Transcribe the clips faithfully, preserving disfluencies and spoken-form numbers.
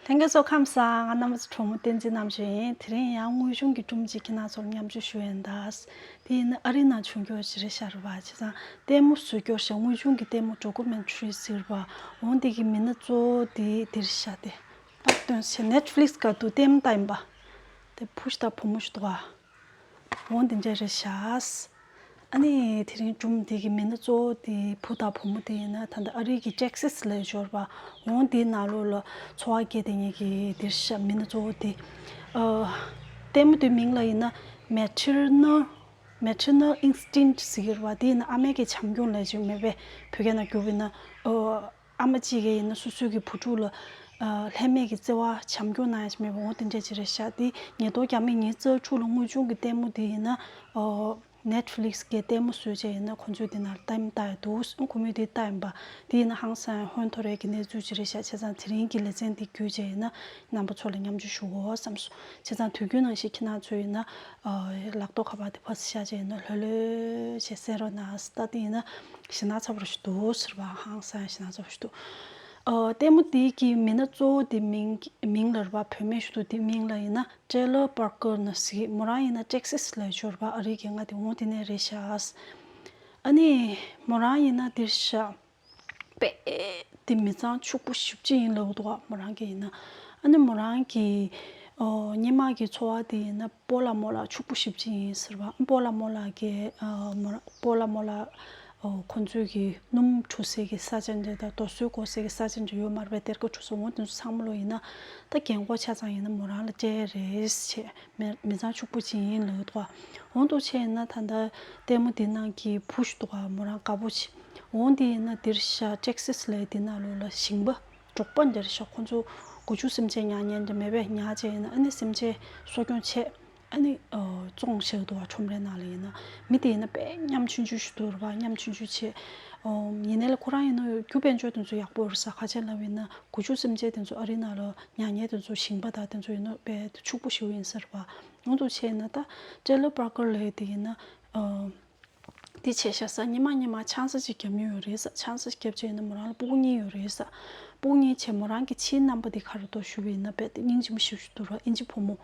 ལྷན་རྒྱས་ཚོ་ཁམས་བཟང་། ང་རྣམ་པ་ཚོ་གྲོགས་མོ་བསྟན་འཛིན་རྣམ་དཔྱོད་ཡིན། དེ་རིང་ཡང་དངོས་བྱུང་གི་སྒྲུང་གཅིག་ཁྱེད་རྣམ་ཚོར་མཉམ་སྤྱོད་ཞུ་ཡིན་ད། དེ་ཡིན་ན་ཨ་རི་ནང་བྱུང་རྒྱུ་ཞིག་རེད་ཤག་རེད་པ། བྱས་ཙང་ལྟད་མོ་བཟོས་རྒྱུ་ཞིག་དངོས་བྱུང་གི་ལྟད་མོ་ཌོ་ཀུ་མེན་ཊ་རི་ཟེར་བ། འོ་འདི་གི་མི་སྣ་གཙོ་བོ་དེ་འདིར་ཤག་དེ་པར་སྟོན་ཞེས་ནེཊ་ཕི་ལིག་སི་སྒང་དུ་ལྟད་མོ་ལྟ་ཡིན་པ། དེ་བུ་ཞིག་དང་བུ་མོ་ཞིག་འདུག་ག་འོ་འདི་འདྲ་རེད་ཤག་ཨ་ནི་དེ་རིང་སྒྲུང་འདི་གི་མི་སྣ་གཙོ་བོ་དེ་བུ་དང་བུ་མོ་དེ་ཡིན་ན་ད་ལྟ་ཨ་རི་གི་ཊེག་སཱ་ལ་འབྱོར་བ། འོ་འདིའི་ནང་ལོགས་ལ་འཚོ་བ་སྐྱེལ་བསྡད་མཁན་གྱི་འདིར་ཤག་མི་སྣ་གཙོ་བོ་དེ། ཨ། ལྟད་མོ་དེའི་མིང་ལ་ཡིན་ན་Maternal Maternal Instinct ཟེར་གྱི་རེད་པ། དེ་ཡིན་ན་ཨ་མའི་གི་བྱམས་སྐྱོང་ལབ་ཅིག་མེད་པས། བོད་སྐད་ནང་བསྒྱུར་བ་ཡིན་ན། ཨ། ཨ་མ་གཅིག་གིས་ཡིན་ན་སོ་སོའི་གི་བུ་ཕྲུག་ལ། ཨ། ལྷད་མེད་ཀྱི་བརྩེ་བ་བྱམས་སྐྱོང་གནང་ཡ་ཞིག་མེད་པ། འོ་དེ་འདྲ་ཅིག་རེད་ཤག་དེ་ཉིས་སྟོང་བརྒྱ་མེད་ཉི་ཤུ་རྩ་དྲུག་ལ་དངོས་བྱུང་གི་ལྟད་མོ་དེ་ཡིན་ན། ཨ། ནེཊ་ཕི་ལིག་སི་གི་ལྟད་མོ་བཟོས་བྱས་ཡིན་ན་ཁོང་ཚོས་དེ་ནང་ལྟད་མོ་ལྟ་ཡ་འདུག་ཁོ་མོས་དེ་ལྟ་ཡིན་པ། དེ་ཡིན་ན་ཧང་སང་ཧོན་ཐོར་ཡ་གི་གནས་ཚུལ་ཅིག་རེད་ཤག་བྱས་ཙང་དེ་རིང་གི་ལེ་ཚན་འདི་བརྒྱུད་བྱས་ཡིན་ན་རྣམ་པ་ཚོ་ལ་མཉམ་སྤྱོད་ཞུ་དགོས་བསམ་སོང་། བྱས་ཙང་དུས་རྒྱུན་ནང་བཞིན་ཁྱེད་རྣམ་ཚོས་ཡིན་ན། ཨ། ལག་ཐོག་ཁ་པར་དེ་ཕར་ཚུར་བཞག་བྱས་ཡིན་ན་ལྷོད་ལྷོད་བྱས་གསན་རོགས་གནང་། ད་དེ་ཡིན་ན་ཞེད་སྣང་ཚ་པོ་ཞིག་འདུག་ཟེར་བ། ཧང་སང་ཞེད་སྣང་ཚ་པོ་ཞིག་འདུག་ཨ། ལྟད་མོ་དེ་གི་མི་སྣ་གཙོ་བོ་དེ་མིང་མིང་ལ་རེད་པ། བུད་མེད་ཞིག་འདུག་དེ་མིང་ལ་ཡིན་ན་ཊེ་ལར་པར་ཀར་ན་ཟེར། མོ་རང་ཡིན་ན་ཊེག་སཱ་ལ་འབྱོར་བ། ཨ་རི་གི་མངའ་སྡེ། འོ་དེ་ནས་རེད་ཤག་ཨ་ནི་མོ་རང་ཡིན་ན་འདིར་ཤག་དཔེ་དེ་མི་ཚང་ཕྱུག་པོ་ཞེ་པོ་ཅིག་ཡིན་ལབ་འདུག་མོ་རང་གིས་ཡིན་ན། ཨ་ནི་མོ་རང་གི། ཨོ། སྔོན་མ་གི་འཚོ་བ་དེ་ཡིན་ན་སྤོ་ལགས་རྨོ་ལགས་ཕྱུག་པོ་ཞེ་པོ་ཅིག་ཡིན་ཟེར་བ། སྤོ་ལགས་རྨོ་ལགས་ཀྱིས། ཨ། མོ་རང་སྤོ་ལགས་རྨོ་ལགས། ཨོ། ཁོང་ཚོའི་གི་སྣུམ་འཁྲུ་སའི་གི་ས་ཆ་འདྲ་དང་རྡོ་སོལ་བརྐོ་སའི་གི་ས་ཆ་འདྲ་ཡོད་མ་རེད་པས། གཏེར་ཁ་འཁྲུ་ས། འོ་དེ་ཚོ་ཚང་མ་ལོ་ཡིན་ན་ད་རྒན་གོག་ཆ་ཚང་ཡིན་ན་མོ་རང་ལ་སྤྲད་རེད་བྱས། མི་མི་ཚང་ཕྱུག་པོ་ཅིག་ཡིན་ལབ་འདུག་འོ་འདུག་བྱས་ཡིན་ན་ད་ལྟ་ལྟད་མོ་འདི་ནང་གི་བུ་ཞིག་འདུག་མོ་རང་དགའ་པོ་ཅིག་འོ་འདི་ཡིན་ན་འདིར་ཤག་ཊེག་སཱ་ལ་འདི་ནང་ལོགས་ལ་ཞིང་པ་འབྲོག་པ་འདིར་ཤག་ཁོང་ཚོ་རྒུད་ཆུ་སེམས་ཅན་ཉར་མཁན་འདྲ་མེད་པས། ཉར་བྱས་ཡིན་ན་ཨ་ནི་སེམས་ཅན་གསོ་སྐྱོང་བྱས། ཨ་ནི། ཨོ། བཙོང་བཞག་འདུག་པ། ཁྲོམ་རའི་ནང་ལ་ཡིན་ན། མི་དེ་ཡིན་ན་དཔེ་ཉམ་ཆུང་ཆུང་ཞིག་འདུག་རེད་པ། ཉམ་ཆུང་ཆུང་བྱས། ཨོ། ཡིན་ནའི་ལ་ཁོ་རང་ཡིན་ན་རྒྱུ་དཔལ་འབྱོར་དེ་ཚོ་ཡག་པོ་རེད་ས། ཁ་ཆེ་ལབ་ཡིན་ན་རྒུད་ཆུ་སེམས་ཅན་དེ་ཚོ་ཨ་རི་ནང་ལ་ཉར་མཁན་དེ་ཚོ་ཞིང་པ་དང་དེ་ཚོ་ཡིན་ན་དཔེ་ཕྱུག་པོ་ཞིག་ཡིན་ས་རེད་པ། འོ་འདུག་བྱས་ན་ད་ཊེ་ལར་པར་ཀར་ལབ་ཡ་དེ་ཡིན་ན། ཨོ། འདི་བྱས་ཤག་ས། སྔོན་མ་སྔོན་མ་ཆང་ས་ཅིག་བརྒྱབ་མྱོང་ཡོད་རེད་ས། ཆང་ས་ཅིག་བརྒྱབ་བྱས་ཡིན་ན་མོ་རང་ལ་སྤུ་གུ་གཉིས་ཡོད་རེད་ས། སྤུ་གུ་གཉིས་བྱས་མོ་རང་གི་ཕྱིའི་རྣམ་པ་འདི་ག་རེ་འདུག་ཞུ་བ་ཡིན་ན་དཔེ་དེ་སྙིང་རྗེ་མོ་ཞེ་པོ་ཞིག་འདུག་ར། ཨིན་ཇི་བུ་མོ།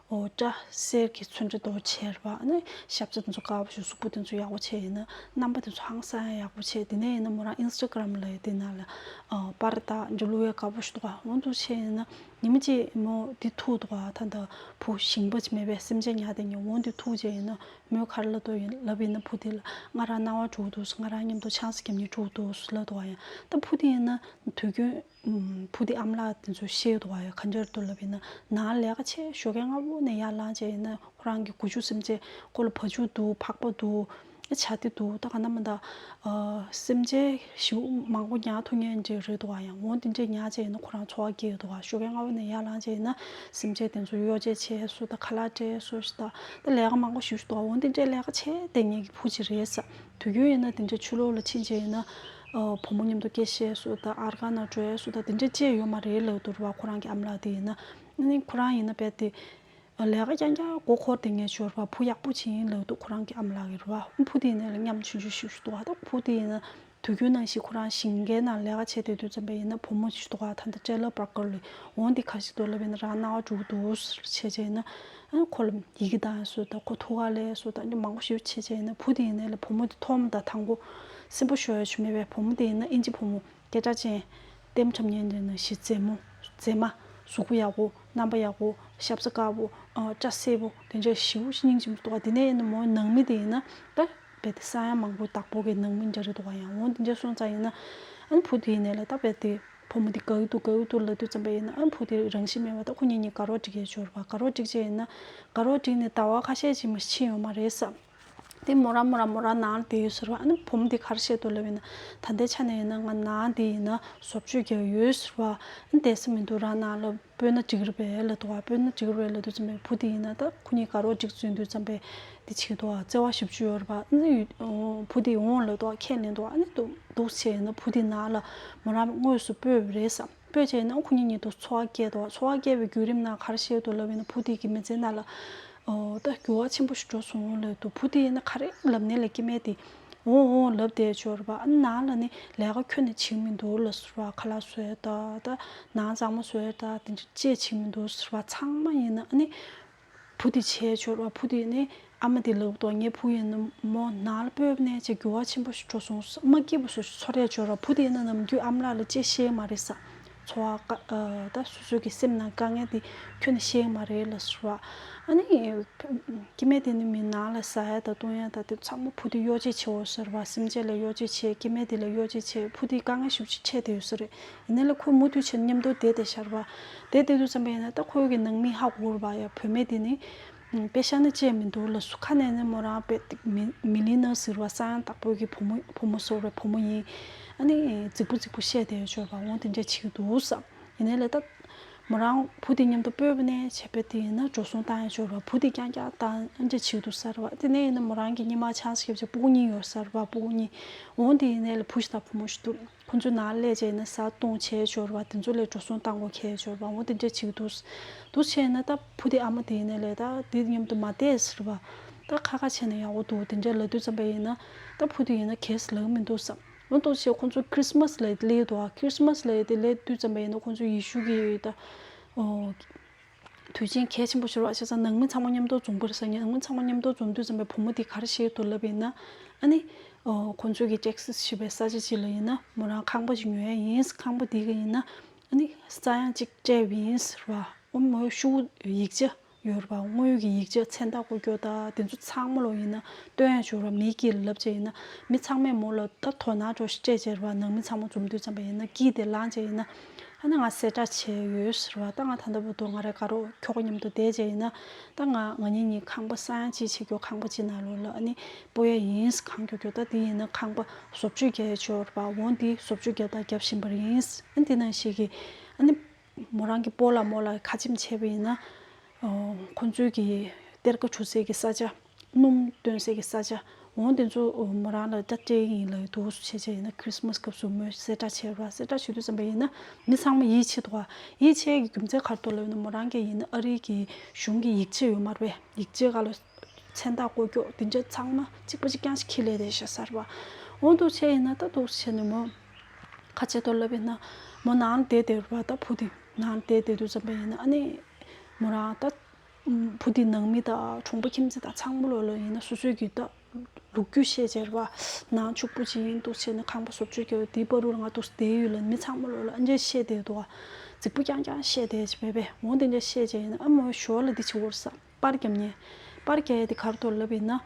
ཨོ། སྐྲ་སེར་གྱི་ཚོན་ཁྲ་འདྲ་བོ་བྱས་རེད་པ། ཨ་ནི་ཞབས་རྩ་དེ་ཚོ་དཀར་པོ་ཞིག་གཟུགས་པོ་དེ་ཚོ་ཡག་པོ་བྱས་ཡིན་ན་རྣམ་པ་དེ་ཚོ་ཧང་སང་ཡག་པོ་བྱས། དེ་ནས་ཡིན་ན་མོ་རང་ཨིན་སི་ཊ་གྷ་རམ་ལབ་ཡ་དེ་ནང་ལ། ཨ། པར་དང་འདྲ་བླུག་ཡ་དཀར་པོ་ཞིག་འདུག་ག་འོ་འདུག་བྱས་ཡིན་ན་ཉི་མ་གཅིག་མོ་འདི་ཐུག་འདུག་ག་ད་ལྟ་བུ་ཞིང་པ་ཅིག་མེད་པས། སེམས་ཅན་ཉར་བསྡད་མཁན། འོ་འདི་ཐུག་བྱས་ཡིན་ན། མོས་ག་རེ་ལབ་འདུག་ཡིན་ལབ་ཡིན་ན་བུ་དེ་ལ་ང་རང་སྣང་བ་འགྲོ་གི་འདུག་ང་རང་མཉམ་དུ་ཆང་ས་བརྒྱབ་ནས་འགྲོ་གི་འདུག་ལབ་འདུག་ག་ཡང་ད་བུ་དེ་ཡིན་ན་དུས་རྒྱུན་ཨུམ། བུ་དེ་ཨ་མ་ལགས་དེ་ཚོ་བཤད་འདུག་ག་ཡང་ག་འདྲ་འདུག་ལབ་ཡིན་ན། ནང་ལས་ཀ་བྱས། ཞོགས་ཀས་སྔ་པོ་ནས་ཡར་ལངས་བྱས་ཡིན་ན་ཁོ་རང་གི་རྒུད་ཆུ་སེམས་ཅན་ཁོ་ལ་བ་ཕྱུགས་འདུག་ཕག་པ་འདུག་བྱ་དེ་འདུག་ད་ག་ན་མ་ད། ཨ། སེམས་ཅན་ཞེ་པོ་མང་པོ་ཉར་ཐུབ་མཁན་འདྲ་རེད་འདུག་ག་ཡང་འོ་དེ་འདྲས་ཉར་བྱས་ཡིན་ན་ཁོ་རང་འཚོ་བ་སྐྱེལ་འདུག་ག་ཞོགས་ཀས་སྔ་པོ་ནས་ཡར་ལངས་བྱས་ཡིན་ན་སེམས་ཅན་དེ་ཚོ་གཡོ་ཇ་བྱས་སོ་དང་། ཁ་ལག་སྤྲད་སོ་ཞིག་དང་། ད་ལས་ཀ་མང་པོ་ཞེ་པོ་ཞིག་འདུག་ག་འོ་དེ་འདྲས་ལས་ཀ་བྱས་བསྡད་མཁན་གྱི་བུ་ཅིག་རེད་ས། དུས་རྒྱུན་ཡིན་ན་དེ་འདྲས་ཕྱི་ལོགས་ལ་ཕྱིན་བྱས་ཡིན་ན། ཨ། བུ་མོ་མཉམ་དུ་སྐད་བཤད་སོ་དང་། ཨར་ཁང་ནང་འགྲོ་ཡ་སོ་དང་། དེ་འདྲས་བྱས་ཡོད་མ་རེད་ལབ་འདུག་ར་བ། ཁོ་རང་གི་ཨ་མ་ལགས་དེ་ཡིན་ན། ཨ་ནི་ཁོ་རང་ཡིན་ན་རྦད་དེ། ལས་ཀ་རྐྱང་རྐྱང་མགོ་འཁོར་བསྡད་མཁན་ཅིག་ཡོད་རེད་པ། བུ་ཡག་པོ་ཅིག་ཡིན་ལབ་འདུག་ཁོ་རང་གི་ཨ་མ་ལགས་ཀྱིས་རེད་པ། བུ་དེ་ཡིན་ན་ལ་ཉམ་ཆུང་ཆུང་ཞིག་འདུག་ག་ད་བུ་དེ་ཡིན་ན་དུས་རྒྱུན་ནང་བཞིན་ཁོ་རང་ཞིང་ཁའི་ནང་ལས་ཀ་བྱེད་སྡོད་དུས་ཙམ་པ་ཡིན་ན་བུ་མོ་ཞིག་འདུག་ག་ད་ལྟ་ཊེ་ལར་པར་ཀར་ལབ་འོ་འདི་ག་ཞིག་འདུག་ལབ་ཡིན་ན་རང་སྣང་བ་འགྲོ་གི་འདུག་ཟེར་བྱས་བྱས་ཡིན་ན། ཨ། ཁོ་ལ་ཡི་གེ་བཏང་སོ་དང་། ཁོ་ཐུགས་ཁ་ལས་སོ་དང་འདི་མང་པོ་ཞིག་བྱས་བྱས་ཡིན་ན། བུ་དེ་ཡིན་ན་ལ་བུ་མོ་དེ་མཐོང་མ་ཐག་དང་པོ་སེམས་པ་ཤོར་ཡ་ཅིག་མེད་པས། བུ་མོ་དེ་ཡིན་ན་ཨིན་ཇི་བུ་མོ། སྐད་གྲགས་ཅན། ལྟད་མོ་འཁྲབ་མཁན་དེ་ནང་བཞིན་མཛེས་མོ། མཛེས་མ། གཟུགས་པོ་ཡག་པོ། རྣམ་པ་ཡག་པོ། ཞབས་རྩ་དཀར་པོ། ཨ། སྐྲ་སེར་པོ། དེ་འདྲ་ཞེ་པོ་ཅིག་སྙིང་རྗེ་མོ་འདུག་ག་དེ་ནས་ཡིན་ན་མོའི་ནང་མི་དེ་ཡིན་ན་ད་རྦད་དེ་ས་ཡ་མང་པོའི་བདག་པོ་གི་ནང་མི་འདྲ་རེད་འདུག་ག་ཡང་འོ་དེ་འདྲ་སོང་ཙང་ཡིན་ན། ཨ་ནི་བུ་དེ་ཡིན་ནའི་ལ་ད་རྦད་དེ་བུ་མོ་དེ་དགའ་གི་འདུག་དགའ་གི་འདུག་ལབ་དུས་ཙམ་པ་ཡིན་ན། ཨ་ནི་བུ་དེ་རང་ཤི་མེད་པ་ད་ཁོ་གཉིས་གཉིས་དགའ་རོགས་སྒྲིག་གི་ཡོད་རེད་པ། དགའ་རོགས་སྒྲིག་བྱས་ཡིན་ན། དགའ་རོགས་སྒྲིག་ནས་ཟླ་བ་ཁ་ཤས་ཅིག་མ་ཕྱིན་ཡོད་མ་རེད་ས། དེ་མོ་རང་མོ་རང་མོ་རང་ནང་ལ་བསྡད་ཡོད་ཟེར་བ། ཨ་ནི་བུ་མོ་དེ་ག་རེ་བཤད་འདུག་ལབ་ཡིན་ན། ད་ལྟའི་ཆ་ནས་ཡིན་ན་ང་ནང་དེ་ཡིན་ན་བཟོ་བཅོས་རྒྱག་ཡོད་ཟེར་བ། ཨ་ནི་བསྡད་ས་མི་འདུག་རང་ནང་ལ་སྤོས་ན་འགྲིག་རེད་པས་ལབ་འདུག་ག་སྤོས་ན་འགྲིག་རེད་པས་ལབ་དུས་ཙམ་པས་བུ་དེ་ཡིན་ན་ད་ཁོ་གཉིས་དགའ་རོགས་སྒྲིག་བཙུན་དུས་ཙམ་པས་དེ་བྱེད་འདུག་ག་བརྩེ་བ་ཞེ་པོ་ཅིག་ཡོད་རེད་པ། ཨ་ནི་བུ་དེ་འོང་ལབ་འདུག་ག་ཁས་ལེན་འདུག་ག་ཨ་ནི་འདུག་འདུག་བྱས་ཡིན་ན་བུ་དེ་ནང་ལ་མོ་རང་དངོས་སུ་སྤོས་པ་རེད་ས། སྤོས་བྱས་ན་ཁོ་གཉིས་གཉིས་དུ་འཚོ་བ་སྐྱེལ་འདུག་འཚོ་བ་སྐྱེལ་བའི་བརྒྱུད་རིམ་ནང་ག་རེ་བཤད་འདུག་ལབ་ཡིན་ན། བུ་དེ་གི་མི་ཚེ་ནང་ལ། ཨོ། ད་འགྱུར་བ་ཆེན་པོ་ཞིག་འགྲོ་སོང་ལབ་འདུག་བུ་དེ་ཡིན་ན་ག་རེ་ལབ་ནའི་ལ་སྐྱེ་དམན་དེ་ འོང་འོང་ལབ་བསྡད་ཆོག་རེད་པ། ཨ་ནི་ནང་ལ་ནི་ལས་ཀ་ཁྱོན་ནས་བྱེད་མི་འདུག་ལབ་ཟེར་བ། ཁ་ལག་བཟོ་ཡ་ད་ད་ནང་གཙང་མ་བཟོ་ཡ་ད་དེ་འདྲ་ཅེས་བྱེད་མི་འདུག་ཟེར་བ། ཚང་མ་ཡིན་ན་ཨ་ནི་བུ་དེ་བྱས་ཆོག་རེད་པ། བུ་དེ་ནི་ཨ་མ་དེ་ལབ་འདུག་ངའི་བུ་ཡིན་ན་མོ་ནང་ལ་སྤོས་པ་ནས་ཅིག་འགྱུར་བ་ཆེན་པོ་ཞིག་འགྲོ་སོང་ཟེར། མ་སྐྱིད་པོ་བཟོ་ཞིག་ཚོར་ཡ་ཆོག་རེད་པ། བུ་དེ་ཡིན་ན་ནམ་རྒྱུན་ཨ་མ་ལགས་ལ་ཅེས་བཤད་མ་རེད་ས། ཚོར་བ་ཀ་ཨ་ད་སོ་སོ་གི་སེམས་ནང་དཀའ་ངལ་དེ་ཁྱོན་ནས་བཤད་མ་རེད་ལབ་ཟེར་བ། ཨ་ནི་སྐྱེ་དམན་དེ་ནི་མི་ནང་ལ་ཟ་ཡ་ད་བཏུང་ཡ་ད་དེ་ཚང་མ་བུ་དེ་གཡོ་ཇེ་ཆེ་འོ་ཟེར་བ། སེམས་ཅན་ལ་གཡོ་ཇེ་ཆེ། སྐྱེ་དམན་དེ་ལ་གཡོ་ཇེ་ཆེ། བུ་དེ་དཀའ་ངལ་ཞེ་པོ་ཅིག་འཕྲད་བསྡད་ཡོད་ས་རེད། ཡིན་ནའི་ལ་ཁོས་མུ་མཐུད་བྱས་ནས་མཉམ་དུ་བསྡད་བསྡད་ཤག་རེད་པ། བསྡད་བསྡད་དུས་ཙམ་པ་ཡིན་ན་ད་ཁོའི་གི་ནང་མི་ཧ་གོ་རེད་པ། ཡ་བུད་མེད་དེ་ནི་ཨ་དཔེ་བཞག་ན་བཅད་མི་འདུག་ལབ་སོང་། ཁ་ནས་ནི་མོ་རང་དཔེ་མི་མི་ལི་ནར་ཟེར་བ་གསང་ཡང་དག་པོའི་གི་བུ་མོ་བུ་མོ་བཟོ་རེད། བུ་མོ་ཡིན། ཨ་ནི་རྫིག་པོ་རྫིག་པོ་བཤད་བསྡད་ཡོད་ཆོག་རེད་པ། འོ་དེ་འདྲ་བྱེད་ཀྱི་འདུག་བསམ། ཡིན་ནའི་ལ་ད་མོ་རང་བུ་དེ་མཉམ་དུ་སྤོས་པ་ནས་བྱས་པ་དེ་ཡིན་ན་འགྲོ་སོང་བཏང་ཡ་ཆོག་རེད་པ། བུ་དེ་རྐྱང་རྐྱང་བཏང་ཨ་འདྲ་བྱེད་ཀྱི་འདུག་ཟེར་བ། དེ་ནས་ཡིན་ན་མོ་རང་གི་སྔོན་མ་ཆང་ས་བརྒྱབ་བྱས་སྤུ་གུ་གཉིས་ཡོད་ཟེར་བ། སྤུ་གུ་གཉིས། འོ་དེ་ཡིན་ནའི་ལ་བུ་ཞིག་དང་བུ་མོ་ཞིག་འདུག་ཁོང་ཚོའི་ནང་སླེབས་བྱས་ཡིན་ན་བཟའ་བཏུང་བྱས་ཆོག་རེད་པ། དེ་ཚོ་ལ་འགྲོ་སོང་བཏང་དགོས་ཁེལ་ཆོག་རེད་པ། འོ་དེ་འདྲ་བྱེད་ཀྱི་འདུག་འདུག་བྱས་ན་ད་བུ་དེ་ཨ་མ་དེ་ཡིན་ནའི་ལ་ད་དེ་མཉམ་དུ་མ་བསྡད་ཟེར་བ། ད་ཁ་ཁ་བྱས་ན་ཡག་པོ་འདུག་དེ་འདྲ་ལབ་དུས་ཙམ་པ་ཡིན་ན་ད་བུ་དེ་ཡིན་ན་གས་ལབ་མི་འདུག་བསམ། འོ་འདུག་བྱས་ཁོང་ཚོ་ཁྲིས་མས་ལ་སླེབས་འདུག་ཁྲིས་མས་ལ་དེ་སླེབས་དུས་ཙམ་པ་ཡིན་ན་ཁོང་ཚོ་ཡེ་ཤུ་གི་ད་ཨོ། དུས་ཆེན་གལ་ཆེན་པོ་ཞིག་རེད་པ། བྱས་ཙང་ནང་མི་ཚང་མ་མཉམ་དུ་འཛོམས་པ་རེད་ཟེར། ནང་མི་ཚང་མ་མཉམ་དུ་འཛོམས་དུས་ཙམ་པའི་བུ་མོ་དེ་ག་རེ་བཤད་འདུག་ལབ་པ་ཡིན་ན། ཨ་ནི་ཨོ་ཁོང་ཚོའི་གི་ཊེག་སཱས་ཞེས་པའི་ས་ཆ་ཅིག་ལ་ཡིན་ན་མོ་རང་ཁང་པ་ཅིག་ཉོ་ཡ་ཡིན། ཁང་པ་དེ་ག་ཡིན་ན་ཨ་ནི་ས་ཡང་ཅིག་སྤྲད་པ་ཡིན་ཟེར་བ། ཨོ་མོའི་ཤོག་བུ་ཡིག་ཆ་ཡོད་རེད་པ། དངུལ་གྱི་ཡིག་ཆ་མཚན་རྟགས་སྐུ་སྒྱུར་དང་དེ་ཚོ་ཚང་མ་ལོ་ཡིན་ན་སྟོན་ཡ་ཅིག་ཡོད་རེད་པ། མིའི་དཀྱིལ་ལ་ལབ་བྱས་ཡིན་ན་མི་ཚང་མས་མོ་ལ་ད་དོ་སྣང་འདྲ་ཞིག་སྤྲད་བྱས་རེད་པ། ནང་མི་ཚང་མ་འཛོམས་དུས་ཙམ་པ་ཡིན་ན་དཀྱིལ་དེ་ལངས་བྱས་ཡིན་ན། ཨ་ནི་ང་གསལ་བསྒྲགས་བྱས་ཡོད་ཟེར་བ། ད་ང་ད་ལྟ་བར་དུ་ང་རའི་དགའ་རོགས་ཁྱོ་ག་མཉམ་དུ་བསྡད་བྱས་ཡིན་ན། ད་ང་ང་གཉིས་གཉིས་ཁང་པ་ས་ཡང་གཅིག་བྱེད་རྒྱུ། ཁང་པ་གཅིག་ནང་ལོགས་ལ་ཨ་ནི་སྤོ་ཡ་ཡིན། གང་མགྱོགས་མགྱོགས་ད་དེ་ཡིན་ན་ཁང་པ་བཟོ་བཅོས་རྒྱག་ཡ་ཅིག་ཡོད་རེད་པ། འོ་འདི་བཟོ་བཅོས་རྒྱག་དང་རྒྱབ་བཞིན་པ་ཡིན། ཨ་འདི་ནང་བཞིན་གྱི་ཨ་ནི་མོ་རང་གི་སྤོ་ལགས་རྨོ་ལགས་ཁ་ཆེམས་བྱས་པ་ཡིན་ན། ཨོ་ཁོང་ཚོའི་གི་གཏེར་ཁ་བྲུ་སའི་གི་ས་ཆ། སྣུམ་བཏོན་སའི་གི་ས་ཆ། འོ་དེ་ཚོ་མོ་རང་ལ་ད་སྤྲད་ཡིན་ལབ་འདུག་བྱས་བྱས་ཡིན་ན་ཁྲིས་མས་སྐབས་སུ་མོས་གསལ་བསྒྲགས་བྱས་ར། གསལ་བསྒྲགས་བྱེད་དུས་ཙམ་པ་ཡིན་ན་མི་ཚང་མ་ཡིད་ཆེས་འདུག་ག་ཡིད་ཆེས་ཀྱི་རྒྱུ་མཚན་ག་རེ་འདུག་ལབ་ན་མོ་རང་གི་ཡིན་ན་ཨ་རིའི་གི་གཞུང་གི་ཡིག་ཆ་ཡོད་མ་རེད་པས། ཡིག་ཆའི་སྒང་ལ་མཚན་རྟགས་བཀོད་རྒྱུ་དེ་འདྲ་ཚང་མ་གཅིག་པ་གཅིག་རྐྱང་ཞིག་འཁྱེར་སླེབས་བསྡད་ཤག་ཟེར་བ། འོ་འདུག་བྱས་ཡིན་ན་ད་འདུག་བྱས་ནས་མོ་ག་བྱེད་དོ་ལབ་ཡིན་ན་མོ་ནང་བསྡད་བསྡད་ར། ད་བུ་དེ་ནང་བསྡད་བསྡད་དུས་ཙམ་པ་ཡིན་ན་ཨ་ནི་མོ་རང་ད། བུ་དེའི་ནང་མི་དང་གྲོང་པ་ཁྱིམ་མཚེས་དང་ཚང་མ་ལོ་ལ་ཡིན་ན་སོ་སོའི་གི་ད་ལོ་རྒྱུས་བཤད་བྱས་ར་བ། ནང་ཕྱུག་པོ་ཅིག་ཡིན་འདུག་བྱས་ན་ཁང་པ་བཟོ་བཅོས་རྒྱག་དེའི་བར་དུ་ང་འདུག་བསྡད་ཡོད་ལ་མི་ཚང་མ་ལོ་ལ་ཨ་འདྲས་བཤད་བསྡད་འདུག་ག་རྫིག་པོ་རྐྱང་རྐྱང་བཤད་བསྡད་བྱས་པས། འོ་དེ་འདྲས་བཤད་བྱས་ཡིན་ན་ཨ་མོའི་ཞོར་ལ་འདི་བྱེད་འོར་ས་པར་རྒྱབ་མཁན། པར་རྒྱག་ཡས་དེ་ག་རེ་འདུག་ལབ་ཡིན་ན་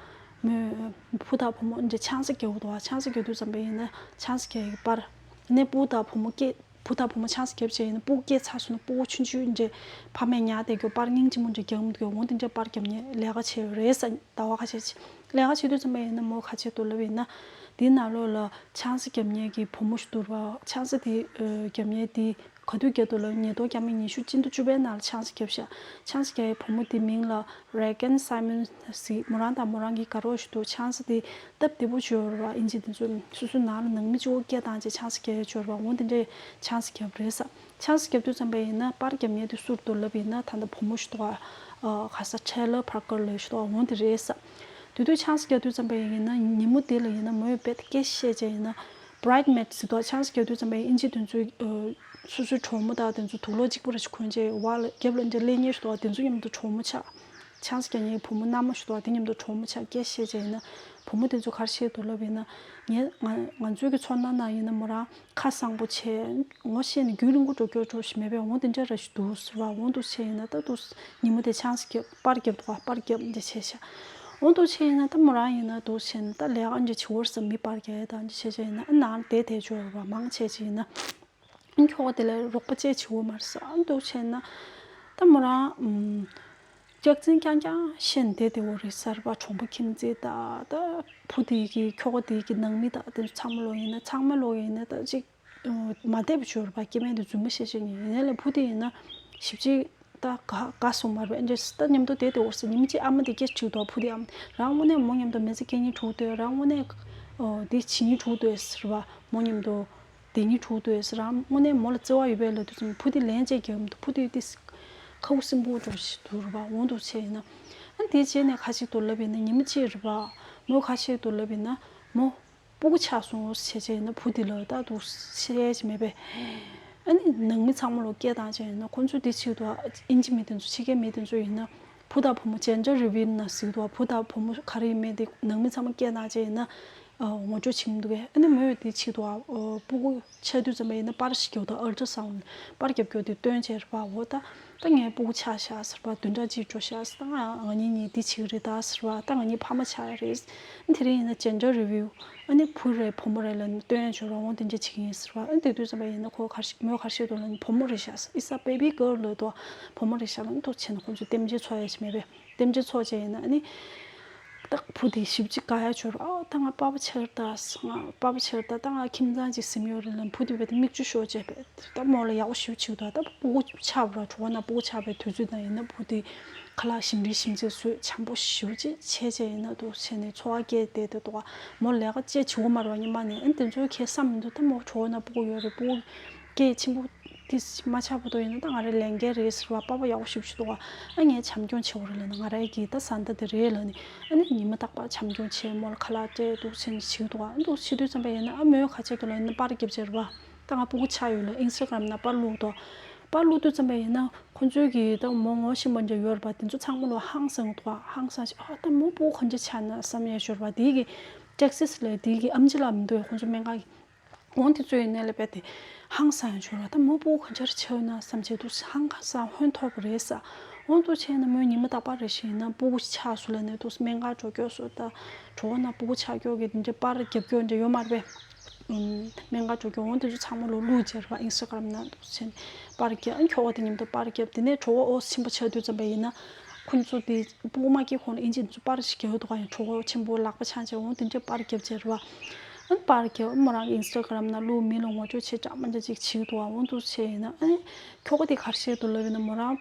མོའི་བུ་དང་བུ་མོ་ཨ་འདྲས་ཆང་ས་རྒྱག་འདུག་ག་ཆང་ས་རྒྱག་དུས་ཙམ་པ་ཡིན་ན་ཆང་ས་རྒྱག་ཡས་ཀྱི་པར། ནས་བུ་དང་བུ་མོ་སྐད། བུ་དང་བུ་མོ་ཆང་ས་བརྒྱབ་བྱས་ཡིན་ན་སྤུ་གུ་སྐྱེས་ཚར་སོང་ན་སྤུ་གུ་ཆུང་ཆུང་འདྲ་ཕ་མས་ཉར་བསྡད་རྒྱུ་པར་སྙིང་རྗེ་མོ་འདྲ་རྒྱག་མི་འདུག་འོ་དེ་འདྲ་པར་རྒྱབ་མཁན་ལས་ཀ་བྱས་ཡོད་རེད་ཟེར། ཟླ་བ་ཁ་ཤས་ཅིག་ལས་ཀ་བྱེད་དུས་ཙམ་པ་ཡིན་ན་མོ་ག་བྱེད་འདུག་ལབ་ཡིན་ན། དེའི་ནང་ལོགས་ལ་ཆང་ས་བརྒྱབ་མཁན་གྱི་བུ་མོ་ཞིག་འདུག་ར། ཆང་ས་དེ་ཨ་བརྒྱབ་མཁན་དེ་ག་དུས་བརྒྱབ་འདུག་ལབ་ཉིས་སྟོང་ཉི་ཤུ་སྤྱི་ཟླ་བཅུ་པའི་ནང་ལ་ཆང་ས་བརྒྱབ་ཤག་ཆང་ས་བརྒྱབ་པའི་བུ་མོ་དེའི་མིང་ལ་རེ་གན་སའི་མོན་ཟེར། མོ་རང་དང་མོ་རང་གི་དགའ་རོགས་ཞིག་འདུག་ཆང་ས་དེ་སྟབས་བདེ་པོ་ཅིག་ཡོད་རེད་བ། ཨིན་ཇི་དེ་ཚོ་སོ་སོའི་ནང་ལ་ནང་མི་གཅིག་པོ་སྐད་བཏང་བྱས་ཆང་ས་རྒྱག་ཡས་ཅིག་ཡོད་རེད་བ། འོ་དེ་འདྲས་ཆང་ས་རྒྱབ་རེད་ས། ཆང་ས་རྒྱབ་དུས་ཙམ་པ་ཡིན་ན་པར་རྒྱབ་མཁན་དེ་སུ་རེད་འདུག་ལབ་ཡིན་ན་ད་ལྟ་བུ་མོ་ཞིག་འདུག་ག་ག་ས་ཁྲེ་ལར་པར་ཀར་ལབ་ཞིག་འདུག་ག་འོ་དེ་རེད་ས། དེ་དུས་ཆང་ས་རྒྱག་དུས་ཙམ་པ་ཡིན་ན་ཉིན་མོ་དེ་ལ་ཡིན་ན་མོས་དཔེ་སྐད་བཤད་བྱས་ཡིན་ན་བྷ་རའིཌ་མེཌ་ཟེར་འདུག་ཆང་ས་རྒྱག་དུས་ཙམ་པ་ཡིན་ན་ཨིན་ཇི་དེ་ཚོའི་སོ་སོའི་གྲོགས་མོ་དང་དེ་ཚོ་དུག་ལོག་གཅིག་པ་ར་ཞིག་གོན་བྱས་བ་ལ་རྒྱབ་ལ་འདྲ་སླེབས་མཁན་ཞིག་འདུག་ག་དེ་ཚོ་མཉམ་དུ་གྲོགས་མོ་ཆགས། ཆང་ས་རྒྱག་མཁན་གྱི་བུ་མོ་མནའ་མ་ཞིག་འདུག་ག་དེ་མཉམ་དུ་གྲོགས་མོ་ཆགས་སྐད་བཤད་བྱས་ཡིན་ན། བུ་མོ་དེ་ཚོ་ག་རེ་བཤད་འདུག་ལབ་ཡིན་ན། ངས་ང་ང་ཚོའི་གི་ཚོར་སྣང་ནང་ཡིན་ན་མོ་རང་ཁ་གསང་པོ་བྱས། ངོ་ཤེས་ནས་རྒྱུན་རིང་པོ་འགྲོ་རྒྱུ་འགྲོ་ཞིག་མེད་པས། འོ་དེ་འདྲ་ར་ཞིག་འདུག་ཟེར་བ། འོ་འདུག་བྱས་ཡིན་ན་ད་འདུག་ཉིན་མོ་དེ་ཆང་ས་རྒྱབ་པར་རྒྱབ་འདུག་ག་པར་རྒྱབ་འདི་བྱས་ཤག་འོ་འདུག་བྱས་ཡིན་ན་ད་མོ་རང་ཡིན་ན་འདུག་བྱས་ན་ད་ལས་ཀ་འདི་བྱེད་འོར་ས་མི་པར་རྒྱག་ཡ་ད་འདི་བྱས་བྱས་ཡིན་ན་ཨ་ནང་བསྡད་བསྡད་ཆོག་ར་བ། མང་ཆེ་ཅིག་ཡིན་ན། ཁྱོ་ག་དེ་ལ་རོགས་པ་ཅིག་བྱེད་འོ་མ་རེད་ས། ཨ་འདུག་བྱས་ན་ད་མོ་རང་ཨམ། སྐྱག་རྫུན་རྐྱང་རྐྱང་བཤད་ནས་བསྡད་བསྡད་འོ་རེད་ས་ར་བ། གྲོང་པ་ཁྱིམ་མཚེས་ད་ད་བུ་དེ་གི་ཁྱོ་ག་དེ་གི་ནང་མི་ད་དེ་ཚང་མ་ལོ་ཡིན་ན་ཚང་མ་ལོ་ཡིན་ན་ད་ཅིག་མ་བསྡད་པ་བྱོས་ར་བ། སྐྱེ་དམན་དེ་རྫུན་མ་བཤད་བཤད་ཉིན་ཡིན་ན་ལ་བུ་དེ་ཡིན་ན་ཞིབ་ཅིག་ད་དགའ་དགའ་སོང་མ་རེད་པ། ཨེ་འདྲས་ད་མཉམ་དུ་བསྡད་བསྡད་འོ་ས། ཉིན་གཅིག་ཨ་མ་དེ་སྐད་དྲིས་འདུག་བུ་དེ་ཨ་མ་རང་དངོས་གནས་མོ་མཉམ་དུ་མི་ཚེ་སྐྱེལ་སྙིང་བྲོ་འདུག་རང་དངོས་གནས་ཨོ་དེ་བྱེད་སྙིང་བྲོ་འདུག་ཟེར་བ། མོ་མཉམ་དུ་བསྡད་སྙིང་བྲོ་འདུག་ཟེར། རང་དངོས་གནས་མོ་ལ་བརྩེ་བ་ཡོད་པས་ལབ་དུས་ཙམ་བུ་དེ་ལན་གཅིག་རྒྱག་མི་འདུག་བུ་དེ་དེ་ཁ་ཁུ་སིམ་པོ་འདྲ་ཞིག་འདུག་རེད་པ། འོ་འདུག་བྱས་ཡིན་ན། ཨ་དེ་རྗེས་ནས་ཁ་ཤས་འདུག་ལབ་ཡིན་ན་ཉི་མ་གཅིག་རེད་པ། མོ་ཁ་ཤས་འདུག་ལབ་ཡིན་ན་མོ་ སྤུ་གུ་ཆགས་སོང་ཟེར་བྱས་ཡིན་ན་བུ་དེ་ལ་ད་དུང་བཤད་ཡས་ཅིག་མེད་པས། ཨ་ནི་ནང་མི་ཚང་མ་ལོ་སྐད་བཏང་བྱས་ཡིན་ན་ཁོང་ཚོ་དེ་ཆེད་དུ་ཨིན་ཇི་མི་དེ་ཚོ་ཕྱི་རྒྱལ་མི་དེ་ཚོ་ཡིན་ན་བུ་དང་བུ་མོ་gender reveal་ན་ཟེར་གི་འདུག་བུ་དང་བུ་མོ་ག་རེ་ཡིན་མིན་དེ་ནང་མི་ཚང་མ་སྐད་བཏང་བྱས་ཡིན་ན་ངོ་སྤྲོད་བྱེད་མི་འདུག་གས། ཨ་ནི་མོས་དེ་ཆེད་དུ་སྤུ་གུ་ཆགས་དུས་ཙམ་པ་ཡིན་ན་པར་ཞིག་རྒྱག་དང་ཨལ་ཊ་སའུན་པར་རྒྱབ་རྒྱུ་དེ་སྟོན་བྱས་རེད་པ། འོ་ད་ད་ངའི་སྤུ་གུ་ཆགས་ཤག་ཟེར་བ། བདུན་ཕྲག་གཅིག་འགྲོ་ཤག་ཟེར། ད་ང་ང་གཉིས་གཉིས་འདི་བྱེད་ཀྱི་རེད་ད་ཟེར་བ། ད་ང་གཉིས་ཕ་མ་ཆགས་ཡ་རེད། དེ་རིང་ཡིན་ན་gender reveal། ཨ་ནི་བུ་རེད་བུ་མོ་རེད་ལབ་ནས་སྟོན་ཡ་བྱོས་ར། འོང་དེ་འདྲ་བྱེད་ཀྱི་ཡིན་ཟེར་བ། ཨ་ནི་དེ་དུས་ཙམ་པ་ཡིན་ན་ཁོ་ག་རེ་མོས་ག་རེ་བཤད་འདུག་ལབ་ན་བུ་མོ་རེད་ཤག་ཟེར། It's a baby girl ལབ་འདུག་བུ་མོ་རེད་ཤག་ལབ་ནས་ཐུགས་ཆེ་ན་ཁོང་ཚོས་རྟེན་འབྲེལ་འཚོགས་ཡ་ཞིག་མེད་པས། རྟེན་འབྲེལ་འཚོགས་བྱས་ཡིན་ན་ཨ་ནི། ད་བུ་དེ་ཞིབ་ཅིག་དགའ་ཡ་བྱོས་ར། ཨ་ད་ང་པ་ཕ་ཆགས་ད་ང་པ་ཕ་ཆགས་ད་ད་ང་ཁྱིམ་ཚང་ཅིག་ཟིན་ཡོད་རེད་ལབ་བུ་དེ་བས་ད་མིག་ཆུ་ཤོར་བྱས་པས། ད་མོ་ལ་ཡག་པོ་ཞིབ་ཅིག་འདུག་ད་སྤུ་གུ་ཆགས་པ་ར་གྲོད་ཁོག་ན་སྤུ་གུ་ཆགས་པའི་དུས་ཚོད་དང་ཡིན་ན་བུ་དེ་ཁ་ལག་ཞིམ་རིལ་ཞིམ་ཚད་བཟོས་བྱམས་པོ་ཞིབ་ཅིག་བྱས་བྱས་ཡིན་ན་འདུག་བྱས་ནས་འཚོ་བ་སྐྱེལ་བསྡད་དེ་འདུག་མོ་ལས་ཀ་ཅེས་བྱེད་དགོས་མ་རེད་པ། སྔོན་མ་ནས་ཨ་ནི་དེ་ཚོའི་ཁྱད་བསམ་མི་འདུག་ད་མོ་གྲོད་ཁོག་ན་སྤུ་གུ་ཡོད་རེད། སྤུ་གུ་སྐད་ཆེན་པོ་དེ་མ་ཆགས་བར་དུ་ཡིན་ན་ད་ང་རའི་ལས་འགན་རེད་ཟེར་བ། པ་ཕ་ཡག་པོ་ཞིབ་ཞིབ་འདུག་བ། ཨ་ངས་བྱམས་སྐྱོང་བྱེད་དགོས་རེད་ལབ་ན། ང་རའི་གི་ད་བཟའ་ཟླ་དེ་རེད་ལབ་ནས་ཨ་ནི་ཉི་མ་རྟག་པར་བྱམས་སྐྱོང་བྱས་མོ་ལ་ཁ་ལག་སྤྲད་འདུག་བྱས་ནས་བྱེད་འདུག་བ། འདུག་བྱེད་དུས་ཙམ་པ་ཡིན་ན་ཨ་མོས་ག་བྱེད་འདུག་ལབ་ན་པར་རྒྱབ་བྱས་རེད་བ། ད་ང་སྤུ་གུ་ཆགས་ཡོད་ལ་ཨིན་སི་ཊ་གྷ་རམ་ན་པར་བླུགས་འདུག་པར་བླུགས་དུས་ཙམ་པ་ཡིན་ན་ཁོང་ཚོའི་གི་ད་མོ་ངོ་ཤེས་པ་འདྲ་ཡོད་རེད་པ། དེ་ཚོ་ཚང་མ་ལོ་ཧང་སངས་འདུག་བ། ཧང་སངས་ཤག་ཨ་ད་མོ་སྤུ་གུ་ག་འདྲ་ཆགས་ན་བསམ་ཡས་ཤོར་བ། དེའི་གི་ཊེག་སི་ལ་དེའི་གི་ཨམ་ཆི་ལ་མི་འདུག་ཁོང་ཚོ་སྨན་ཁང་གི་འོང་དེ་ཚོ་ཡིན་ནའི་ལ་བས་ཏེ་ཧང་སང་ཡང་བྱོས་ར། ད་མོ་སྤུ་གུ་ག་འདྲ་ཆགས་ན་བསམ་བྱས་འདུག་ཧང་སང་ཧོན་ཐོར་པ་རེད་ས། འོང་དུ་བྱས་ན་མོས་ཉི་མ་རྟག་པར་རེ་ཞིག་ཡིན་ན་སྤུ་གུ་ཆགས་སུ་ལ་ནས་འདུག་སྨན་ཁང་འགྲོ་སྐྱོ་སོ། ད་གྲོད་ཁོག་ན་སྤུ་གུ་ཆགས་སྐྱོ་གི་དེ་འདྲ་པར་རྒྱབ་སྐྱོ་འདྲ་ཡོད་མ་རེད་པས། སྨན་ཁང་འགྲོ་སྐྱོ་འོང་དེ་ཚོ་ཚང་མ་ལོ་ལུག་བྱས་ར། ཨིན་སི་ཊ་གྷ་རམ་ན་འདུག་བྱས་པར་རྒྱབ། ཨ་ཁྱོ་ག་དེ་ཉིན་དུ་པར་རྒྱབ། དེ་ནས་གྲོད་ཁོག་ཨོ་ཆེན་པོ་ཆགས་དུས་ཙམ་པ་ཡིན་ན་ཁོ་ཚོ་དེ་སྤུ་གུ་མ་སྐྱེས་གོང་ལ་ཨིན་ཇི་ཚོ་པར་ཞིག་རྒྱབ་འདུག་ག་ཡང་གྲོད་ཁོག་ཆེན་པོ་ལག་པ་འཆང་བྱས་འོང་དེ་འདྲ་པར་རྒྱབ་བྱས་ར་བ། ཨ་ནི་པར་རྒྱབ། མོ་རང་གི་ཨིན་སི་ཊ་གྷ་རམ་ནང་བླུགས། མི་ལ་ངོ་སྤྲོད་བྱེད་འདྲ་མི་འདྲ་ཅིག་བྱེད་འདུག་ག་འོང་དུ་བྱས་ཡིན་ན་ཨ་ནི་ཁྱོ་ག་དེ་ག་རེ་བཤད་འདུག་ལབ་ཡིན་ན་མོ་རང་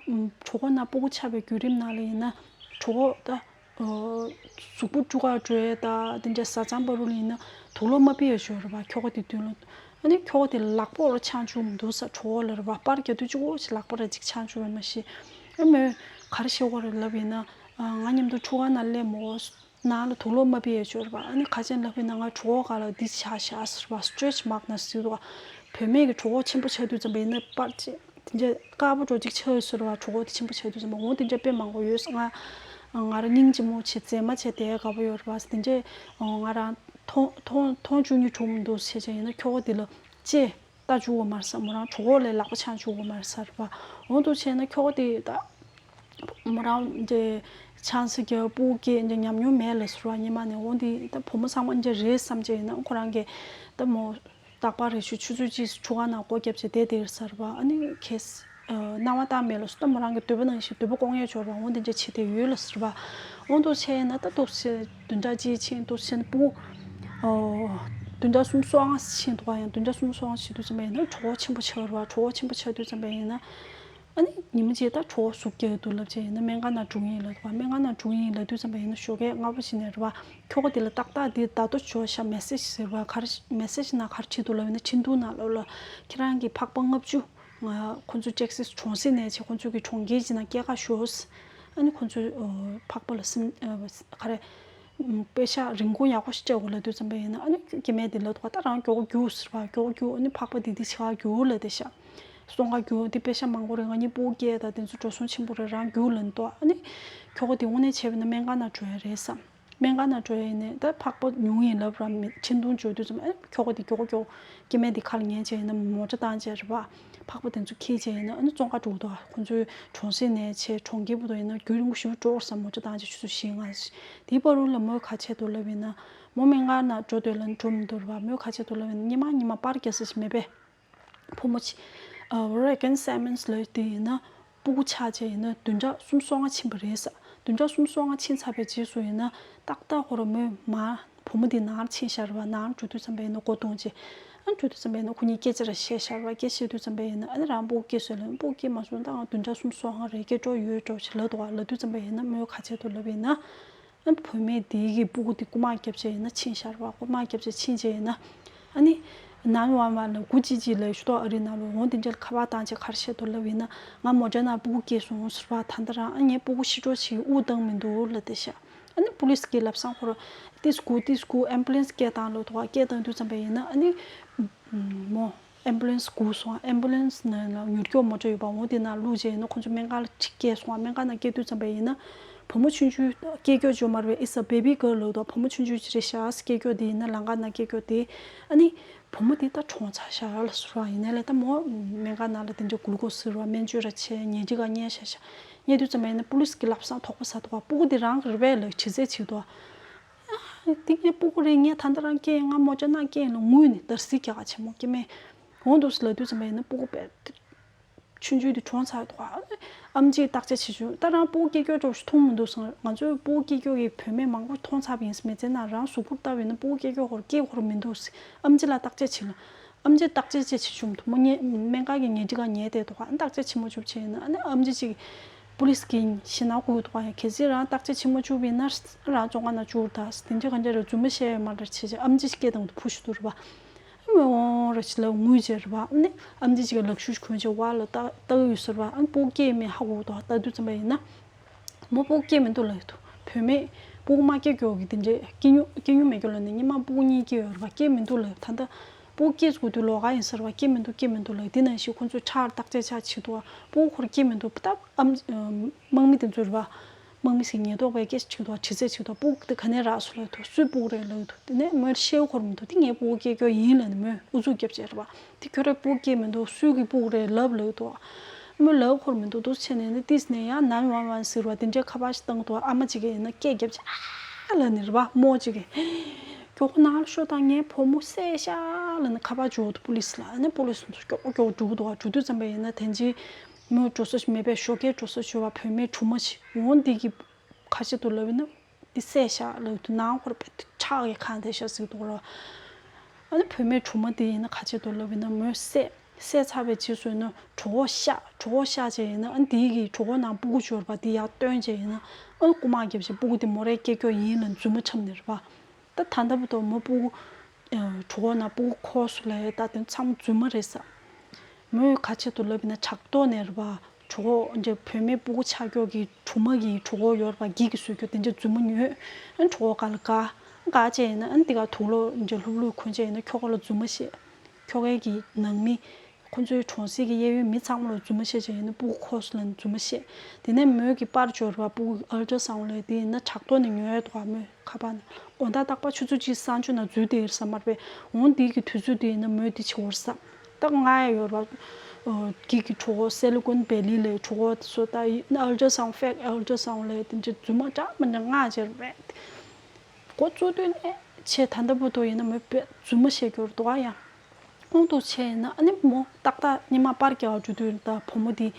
གྲོད་ཁོག་ནང་སྤུ་གུ་ཆགས་པའི་བརྒྱུད་རིམ་ནང་ལ་ཡིན་ན་གྲོད་ཁོག་ད། གཟུགས་པོ་བཀྲུ་གར་འགྲོ་ཡས་དང་དེ་འདྲ་བཟའ་ཚང་བར་དུ་ལ་ཡིན་ན་དུག་ལོག་མ་ཕབ་ཡས་ཡོད་རེད་པ། ཁྱོ་ག་དེ་དུས་ལ། ཨ་ནི་ཁྱོ་ག་དེ་ལག་པ་འོར་འཆང་བཅུག་མི་འདུག་ས། གྲོད་ཁོག་ལ་རེད་པ། པར་རྒྱག་དུས་གཅིག་པོ་ཞིག་ལག་པ་ར་གཅིག་འཆང་བཅུག་ཡོད་མ་ཤེས། ཨ་མོས་ག་རེ་བཤད་དགོས་རེད་ལབ་ཡིན་ན། ང་མཉམ་དུ་ཁྲུ་ག་ནང་སླེབས་མོ། ནང་ལ་དུག་ལོག་མ་ཕབ་ཡས་ཡོད་རེད་པ། ཨ་ནི་ཁ་ཆེན་ལབ་ཡིན་ན་ང་གྲོད་ཁོག་སྒང་ལ་འདི་ཆགས་ཤག་ཟེར་བ། སི་ཊེ་ཆི་མཱག་ན་ཟེར་བ། བུད་མེད་ཀྱི་གྲོད་ཁོག་ཆེན་པོ་ཆགས་དུས་ཙམ་པ་ཡིན་ན་པར་ཅིག་དེ་འདྲ་དཀར་པོ་འདྲ་ཅིག་ཆགས་ཡོད་ཟེར་བ། གྲོད་ཁོག་དེ་ཆེན་པོ་ཆགས་དུས་ཙམ་པ་འོ་དེ་འདྲ་དཔེ་མང་པོ་ཡོད། ང་ང་རང་སྙིང་རྗེ་མོ་བྱེད་མཛེས་མ་བྱེད་དེ་དགའ་པོ་ཡོད་རེད་པ། དེ་འདྲ་ང་རང་མཐོང་མཐོང་མཐོང་བཅུག་ནི་གྲུབ་མི་འདུག་ཟེར་བྱས་ཡིན་ན་ཁྱོ་ག་དེ་ལ་ལྕེ་ལྟ་བཅུག་གོ་མ་རེད་ས། མོ་རང་གྲོད་ཁོག་ལ་ལག་པ་འཆང་བཅུག་གོ་མ་རེད་ས་རེད་པ། འོ་འདུག་བྱས་ན་ཁྱོ་ག་དེ་ད་མོ་རང་འདྲ་ཆང་ས་རྒྱག་སྤུ་གུ་སྐྱེས་འདྲ་ཉམས་མྱོང་མེད་ལ་ཟེར་བ། སྔོན་མ་ནས་འོ་འདི་ད་བུ་མོ་ཚང་མ་འདྲ་རེད་བསམ་བྱས་ཡིན་ན་ཁོ་རང་གིས་ད་མོ། རྟག་པར་རེ་ཞུ་ཆུ་ཚོད་གཅིག་ཁྲུ་ག་ནང་སྒོ་བརྒྱབ་བྱས་བསྡད་དེ་ཟེར་བ། ཨ་ནི་ཁེས་སྣང་བ་བཏང་མེད་ལ་སོ། ད་མོ་རང་གི་འདོད་པ་ནང་བཞིན་འདོད་པ་སྐོང་ཡས་འབྱོར་བ་འོང་དེ་འདྲ་བྱེད་དེ་ཡོད་ལ་ཟེར་བ། འོང་དུ་བྱས་ན་ད་ཏོག་ཙམ་བདུན་ཕྲག་གཅིག་ཕྱིན་ཏོག་ཙམ་སྤུ་གུ་བདུན་ཕྲག་གསུམ་སོ་ལྔ་ཕྱིན་འདུག་ག་ཡང་བདུན་ཕྲག་གསུམ་སོ་ལྔ་ཕྱིན་དུས་ཙམ་པ་ཡིན་ན་གྲོད་ཁོག་ཆེན་པོ་ཆགས་རེད་བ། གྲོད་ཁོག་ཆེན་པོ་ཆགས་དུས་ཙམ་པ་ཡིན་ན། ཨ་ནི་ཉི་མ་གཅིག་ད་གྲོད་ཁོག་ཟུག་རྒྱག་གི་འདུག་ལབ་བྱས་ཡིན་ན་སྨན་ཁང་ནང་འགྲོ་གི་ཡིན་ལབ་འདུག་བ། སྨན་ཁང་ནང་འགྲོ་གི་ཡིན་ལབ་དུས་ཙམ་པ་ཡིན་ན་ཞོགས་ཀས་སྔ་པོ་ཕྱིན་ནས་རེད་བ། ཁྱོ་ག་དེ་ལ་ཏག་ཏག་འདི་ད་ལྟ་འབྱོར་ཤག་མེ་སེ་ཇི་ཟེར་བ། ག་རེ་མེ་སེ་ཇི་ནང་ག་རེ་བྲིས་འདུག་ལབ་ཡིན་ན་འཕྲིན་ཐུང་ནང་ལོགས་ལ་ཁྱེད་རང་གི་ཕག་པ་ལྔ་བཅུ་ང་ཁོ་ཚོ་ཊེག་སི་གྲོང་གསེབ་ནས་བྱས་ཁོ་ཚོ་གི་གྲོང་ཁྱེར་གྱི་ནང་སྐྱེལ་ག་ཤོག་ཨ་ནི་ཁོ་ཚོས་ཕག་པ་ལ་སེམས་ག་རེ་པེ་ཤག་རིན་གོང་ཡག་པོ་ཞིག་སྤྲད་དགོས་ལབ་དུས་ཙམ་པ་ཡིན་ན། ཨ་ནི་སྐྱེ་དམན་དེ་ལབ་འདུག་བ། ད་རང་མགྱོགས་པོ་རྒྱུགས་ཟེར་བ། མགྱོགས་པོ་རྒྱུགས། ཨ་ནི་ཕག་པ་དེ་དེ་ཕྱི་ཁར་རྒྱུགས་ལབ་བསྡད་ཤག་སོང་ང་རྒྱུགས། འདི་པེ་ཤག་མང་པོ་རེད། ང་གཉིས་སྤུ་གུ་སྐྱེས་དང་དེ་ཚོ་འགྲོ་སོང་ཆེན་པོ་རེད། རང་རྒྱུགས་ལབ་འདུག་ཨ་ནི་ཁྱོ་ག་དེ་དངོས་གནས་བྱས་པ་ཡིན་ན་སྨན་ཁང་ནང་འགྲོ་ཡ་རེད་བསམ། སྨན་ཁང་ནང་འགྲོ་ཡ་ཡིན་ནའི་ད་ཕག་པ་ཉུང་ཡིན་ལབ་ར། མི་འཕྲིན་ཐུང་འབྱོར་དུས་ཙམ། ཨ་ཁྱོ་ག་དེ་མགྱོགས་པོ་མགྱོགས་པོ་སྐྱེ་དམན་དེ་ཁ་ལ་ཉན་བྱས་ཡིན་ན་མོ་ཊ་བཏང་བྱས་རེད་བ། ཕག་པ་དེ་ཚོ་འཁྱེར་བྱས་ཡིན་ན་ཨ་ནི་བཙོན་ཁང་འགྲོ་གི་འདུག་ཁོ་ཚོའི་གྲོང་གསེབ་ནས་བྱས་གྲོང་ཁྱེར་བར་དུ་ཡིན་ན་རྒྱུན་རིང་པོ་ཞེ་པོ་འགྲོ་བསམ། མོ་ཊ་བཏང་བྱས་ཆུ་ཚོད་བཞི་ལྔ། དེའི་བར་དུ་ལ་མོས་ག་བྱས་འདུག་ལབ་ཡིན་ན། མོ་སྨན་ཁང་ནང་འགྲོ་འདོད་ལ་འགྲོ་མི་འདུག་རེད་བ། མོས་ག་བྱས་འདུག་ལབ་ཡིན་ན་སྔོན་མ་སྔོན་མ་པར་རྒྱག་ས་ཞིག་མེད་པས། བུ་མོ་ཆེ། རེ་གན་སི་མོན་སི་ལབ་དེ་ཡིན་ན་སྤུ་གུ་ཆགས་བྱས་ཡིན་ན་བདུན་ཕྲག་གསུམ་སོ་ལྔ་ཕྱིན་པ་རེད་ས། བདུན་ཕྲག་གསུམ་སོ་ལྔ་ཕྱིན་ཚར་བའི་རྗེས་སུ་ཡིན་ན་ཏག་ཏག་ཁོ་རང་མོས་མ་བུ་མོ་དེ་ནང་ཕྱིན་ཤག་རེད་བ། ནང་འགྲོ་དུས་ཙམ་པ་ཡིན་ན་སྒོ་རྡུང་བྱས། ཨ་འགྲོ་དུས་ཙམ་པ་ཡིན་ན་ཁོ་གཉིས་སྐད་ཆ་ར་བཤད་ཤག་རེད་བ། སྐད་བཤད་དུས་ཙམ་པ་ཡིན་ན་ཨ་ནི་རང་སྤུ་གུ་སྐྱེས་སོང་ལབ། སྤུ་གུ་སྐྱེས་མ་སོང་ད་ང་བདུན་ཕྲག་གསུམ་སོ་ལྔ་རེད། སྐྱེ་འགྲོ་ཡོད་འགྲོ་ཞེས་ལབ་འདུག་བ། ལབ་དུས་ཙམ་པ་ཡིན་ན་མོས་ག་བྱས་འདུག་ལབ་ཡིན་ན། ཨ་ནི་བུད་མེད་དེའི་གི་སྤུ་གུ་དེ་རྐུ་མ་བརྒྱབ་བྱས་ཡིན་ན་ཕྱིན་ཤག་རེད་བ། རྐུ་མ་བརྒྱབ་བྱས་ཕྱིན་བྱས་ཡིན་ན། ཨ་ནི་ནའིན་ཝན་ཝན་ལ་དགུ་གཅིག་གཅིག་ལ་ཞུ་གཏོགས་ཨ་རི་ནང་ལ་འོང་དེ་འདྲ་ལ་ཁ་པར་བཏང་བྱས་ག་རེ་བཤད་འདུག་ལབ་ཡིན་ན། ང་མོ་ཊ་ནང་སྤུ་གུ་སྐྱེས་སོང་ཟེར་བ། ད་ལྟ་རང་ཨ་ངའི་སྤུ་གུ་ཤི་འགྲོ་བྱེད་དབུགས་བཏང་མི་འདུག་ལབ་བསྡད་ཤག་ཨ་ནི་པུ་ལིས་ཀྱི་ལབ་སང་ཁོ་ར་ཏིས་སྒུག་ཏིས་སྒུག་ཨེམ་བུ་ལེན་སི་སྐད་བཏང་ལོ་དོ། སྐད་བཏང་དུས་ཙམ་པ་ཡིན་ན་ཨ་ནི་མོ་ཨེམ་བུ་ལེན་སི་སྒུག་སོང་། ཨེམ་བུ་ལེན་སི་ནང་ལ་མྱུར་སྐྱོབ་མོ་ཊ་ཡོད་པ་འོ་དེ་ནང་བླུགས་རྗེས་ཡིན་ན་ཁོ་ཚོ་སྨན་ཁང་ལ་ཅིག་སྐྱེལ་སོང་། སྨན་ཁང་ནང་སྐྱེལ་དུས་ཙམ་པ་ཡིན་ན་བུ་མོ་ཆུང་ཆུང་སྐྱེལ་སྐྱོབ་བྱོས་མ་རེད་པས། ཨི་ས་བེ་བི་གར་ལོ་དོ། བུ་མོ་ཆུང་ཆུང་ཅིག་རེད་ཤག་སྐྱེལ་སྐྱོབ་དེ་ཡིན་ན་ལམ་ཁ་ནང་སྐྱེལ་སྐྱོབ་དེ་ཨ་ནི་བུ་མོ་དེ་ད་གྲོངས་ཚར་ཤག་ལ་ཟེར་བ་ཡིན་ནའི་ལས་ད་མོ་སྨན་ཁང་ནང་ལ་དེ་འདྲ་གུ་ལུ་ཀོ་སི་ཟེར་བ་སྨན་བཅོས་ར་བྱས་ཉལ་ཁྲི་ག་ཉལ་ཤག་ཤག་ཉལ་དུས་ཙམ་པ་ཡིན་ན་པུ་ལིས་ཀྱི་ལབ་སང་དོགས་པ་ཟ་དོགས་པ་སྤུ་གུ་དེ་རང་གི་རེད་པས་ལ་ཇི་སྲིད་བྱེད་དོ། ཨ་དེ་ངའི་སྤུ་གུ་རེད། ངས་ད་ལྟ་རང་སྐྱེས་ང་མོ་ཅག་ནང་སྐྱེས་ལ་ངུས་ནས་འདར་སིག་རྒྱག་ག་ཆེན་མོ་སྐྱེ་མེད་འོང་འདུག་ལབ་དུས་ཙམ་པ་ཡིན་ན་སྤུ་གུ་དཔེ་ཆུང་ཆུང་དེ་གྲོངས་ཚར་འདུག་ཨ་ཨམ་ཆིས་བརྟག་དཔྱད་བྱེད་བྱུང་། ད་རང་སྤུ་གུ་སྐྱེ་སྐྱོ་འགྲོ་ཞིག་མཐོང་མི་འདུག་སོང་། ང་ཚོས་སྤུ་གུ་སྐྱེ་སྐྱོ་གི་བུད་མེད་མང་པོ་མཐོང་ཚར་བ་ཡིན། མི་ཚེ་ནང་རང་གཟུགས་པོར་ལྟ་བས་ན་སྤུ་གུ་སྐྱེ་སྐྱོ་ཧོར་སྐྱེ་ཧོར་མི་འདུག་ཨམ་ཆི་ལ་བརྟག་དཔྱད་བྱེད་ལ། ཨམ་ཆི་བརྟག་དཔྱད་བྱེད་བྱེད་བྱུང་འདུག་མོ་ཉེ་སྨན་ཁང་གི་ཉལ་ཁྲི་ག་ཉལ་བསྡད་འདུག་ཨ་བརྟག་དཔྱད་བྱེད་མ་བཅུག་བྱས་ཡིན་ན་ཨ་ནི་ཨམ་ཆི་ཅིག་པུ་ལིས་ཀྱི་ཞེད་སྣང་སྐུལ་འདུག་ཨ་ཡ་གལ་སྲིད་རང་བརྟག་དཔྱད་བྱེད་མ་བཅུག་པ་ཡིན་ན་རང་བཙོན་ཁང་ནང་བཅུག་ད་དེ་འདྲ་ག་འདྲ་རེད་རྫུན་མ་བཤད་ཡོད་མ་རེད་བྱས་བྱས་ཨམ་ཆི་སྐད་དང་དུ་ཕུ་ཞིག་འདུག་རེད་པ། མོས་འོང་ར་ཞིག་ལ་ངུས་བྱས་རེད་པ། ཨ་ནི་ཨམ་ཆི་ཅིག་ག་ལག་ཤུབས་གོན་བྱས་བ་ལ་ལྟ་ལྟ་གི་ཡོད་ཟེར་བ། ཨ་ནི་སྤུ་གུ་སྐྱེས་མེད་ཧ་གོ་འདུག་ལྟ་དུས་ཙམ་པ་ཡིན་ན། མོ་སྤུ་གུ་སྐྱེས་མི་འདུག་ལབ་འདུག་བུད་མེད་སྤུ་གུ་མ་སྐྱེ་སྐྱོ་གི་དེ་འདྲས་སྐྱེ་མྱོང་སྐྱེ་མྱོང་མེད་སྐྱོ་ལབ་ནས་སྔོན་མ་སྤུ་གུ་གཉིས་སྐྱེས་ཡོད་རེད་པ། སྐྱེས་མི་འདུག་ལབ། ད་ལྟ་སྤུ་གུ་སྐྱེས་དགོས་དུས་ལོགས་ཀ་ཡིན་ཟེར་བ། སྐྱེས་མི་འདུག་སྐྱེས་མི་འདུག་ལབ། དེ་ནང་བཞིན་ཁོ་ཚོས་ཁྲག་བརྟག་དཔྱད་ཆ་བྱེད་འདུག་སྤུ་གུ་ཁོར་སྐྱེས་མི་འདུག་ད་ཨམ་དམག་མི་དེ་ཚོ་རེད་པ། དམག་མི་ཟེར་ཉེན་རྟོག་པས་སྐད་ཆ་བྱེད་འདུག་དྲི་རྩད་བྱེད་འདུག་སྤུ་གུ་དེ་ག་ནས་རག་སོང་ལབ་འདུག་སུའི་སྤུ་གུ་རེད་ལབ་འདུག་དེ་ནས་མོས་ཤེས་ཁོར་མི་འདུག་དེ་ངའི་སྤུ་གུ་སྐྱེ་སྐྱོ་ཡིན་ལབ་ནས་མོས་ཨུ་ཚུགས་རྒྱབ་བྱས་རེད་པ། དེ་ཁྱོད་རའི་སྤུ་གུ་སྐྱེས་མི་འདུག་སུའི་གི་སྤུ་གུ་རེད་ལབ་ལབ་འདུག་མོས་ལབ་ཁོར་མི་འདུག་འདུག་བྱས་ནས་ནི་ཏིས་ནས་ཡང་ནན་ཝན་ཝན་ཟེར་བ་དེ་འདྲའི་ཁ་པར་ཞིག་བཏང་འདུག་ཨ་མ་གཅིག་གིས་ཡིན་ན་སྐད་རྒྱབ་བྱས་ཨ་ལབ་ནི་རེད་པ། རྨོ་གཅིག་གིས་མགྱོགས་པོ་ནང་ལ་ཤོག་དང་ངའི་བུ་མོ་བསད་ཤག་ལབ་ནས་ཁ་པར་འབྱོར་འདུག་པུ་ལིས་ལ། ཨ་ནི་པུ་ལིས་ཚོ་མགྱོགས་པོ་མགྱོགས་པོ་འགྲོ་གི་འདུག་འགྲོ་དུས་ཙམ་པ་ཡིན་ན་དེ་འདྲའི་མོས་འགྲོ་ས་ཞིག་མེད་པས་ཞོགས་ཀས་འགྲོ་ས་ཞུ་བ་བུད་མེད་གྲོགས་མོ་ཞིག་འོང་འདི་གི་ཁ་ཆེ་དུ་ལབ་ཡིན་ན། འདི་བསད་ཤག་ལབ་དུས་ནང་ཁོར་དཔེ་ཁྲག་གིས་གང་བསྡད་ཤག་ཟེར་འདུག་ར། ཨ་ནི་བུད་མེད་གྲོགས་མོ་དེ་ཡིན་ན་ཁ་ཆེ་དུ་ལབ་ཡིན་ན་མོས་བསད་བསད་ཚར་བའི་རྗེས་སུ་ཡིན་ན་གྲོད་ཁོག་གཤགས་གྲོད་ཁོག་གཤགས་བྱས་ཡིན་ན་ཨ་ནི་དེའི་གི་གྲོད་ཁོག་ནང་སྤུ་གུ་འབྱོར་བ་དེ་ཡར་བཏོན་བྱས་ཡིན་ན་ཨ་ནི་རྐུ་མ་བརྒྱབ་བྱས་སྤུ་གུ་དེ་མོ་རའི་སྐྱེ་སྐྱོ་ཡིན་ལབ་རྫུན་མ་འཁྲབ་ནི་རེད་པ། ད་ད་ལྟ་བར་དུ་མོ་སྤུ་གུ་གྲོད་ཁོག་ནང་སྤུ་གུ་འཁོར་སོང་ལབ་ཡ་ད་དེ་ཚང་མ་རྫུན་མ་རེད་ས། མོས་ཁ་ཆེ་དུ་ལབ་ཡིན་ན་ཕྲག་དོག་ནས་རེད་པ། གྲོད་ཁོག་འདྲ་བུད་མེད་སྤུ་གུ་ཆགས་སྐྱོ་གི་གྲོགས་མོ་གི་གྲོད་ཁོག་ཡོད་རེད་པ། འགྱིག་གིས་བཟོས་སྐྱོ་དེ་འདྲ་རྫུན་མ་ཉོས། ཨ་གྲོད་ཁོག་ག་ལ་ག་ག་བྱས་ཡིན་ན་ཨ་འདི་ག་དུག་ལོག་འདྲ་ལྷུབ་ལྷུབ་གོན་བྱས་ཡིན་ན་ཁྱོ་ག་ལ་རྫུན་མ་བཤད། ཁྱོ་གའི་གི་ནང་མི་ཁོ་ཚོའི་གྲོང་གསེབ་ཀྱི་གཡས་གཡོན་མི་ཚང་མ་ལ་རྫུན་མ་བཤད་བྱས་ཡིན་ན་སྤུ་གུ་འཁོར་སོང་ལབ་ནས་རྫུན་མ་བཤད། དེ་ནས་མོས་གི་པར་འབྱོར་བ་སྤུ་གུ་ཨལ་ཏྲ་སའུན་ལབ་དེ་ཡིན་ན་ཕྲག་དོག་ནས་ཉོས་ཡོད་དོ། མོས་ཁ་པར་ནང་དགོང་དག་རྟག་པར་ཆུ་ཚོད་གཅིག་གསང་སྤྱོད་ནང་འཛུལ་བསྡད་ཡོད་ས་མ་རེད་པས། འོང་འདི་གི་དུས་ཚོད་དེ་ཡིན་ན་མོས་འདི་བྱེད་འོར་ས། ད་ང་ཡ་ཡོད་ར། འགྱིག་གི་གྲོད་ཁོག་སེ་ལི་ཀོན་བེ་ལི་ལབ་གྲོད་ཁོག་སོ་ད་ཡིན་ན་ཨལ་ཏྲ་སའུན་ཕེག་ཨལ་ཏྲ་སའུན་ལབ་དེ་འདྲ་རྫུན་མ་འདྲ་མི་འདྲ་ང་བྱེད་རེད། འགོ་བཙུགས་དུས་ནས་བྱས་ད་ལྟ་བར་དུ་ཡིན་ན་མོས་དཔེ་རྫུན་མ་བཤད་རྒྱུ་རེད་འདུག་ཨ་ཡ། ཁོང་དུ་བྱས་ཡིན་ན་ཨ་ནི་མོ་ཏག་ཏག་ཉི་མ་པར་རྒྱག་འགྲོ་དུས་ད་བུ་མོ་འདི་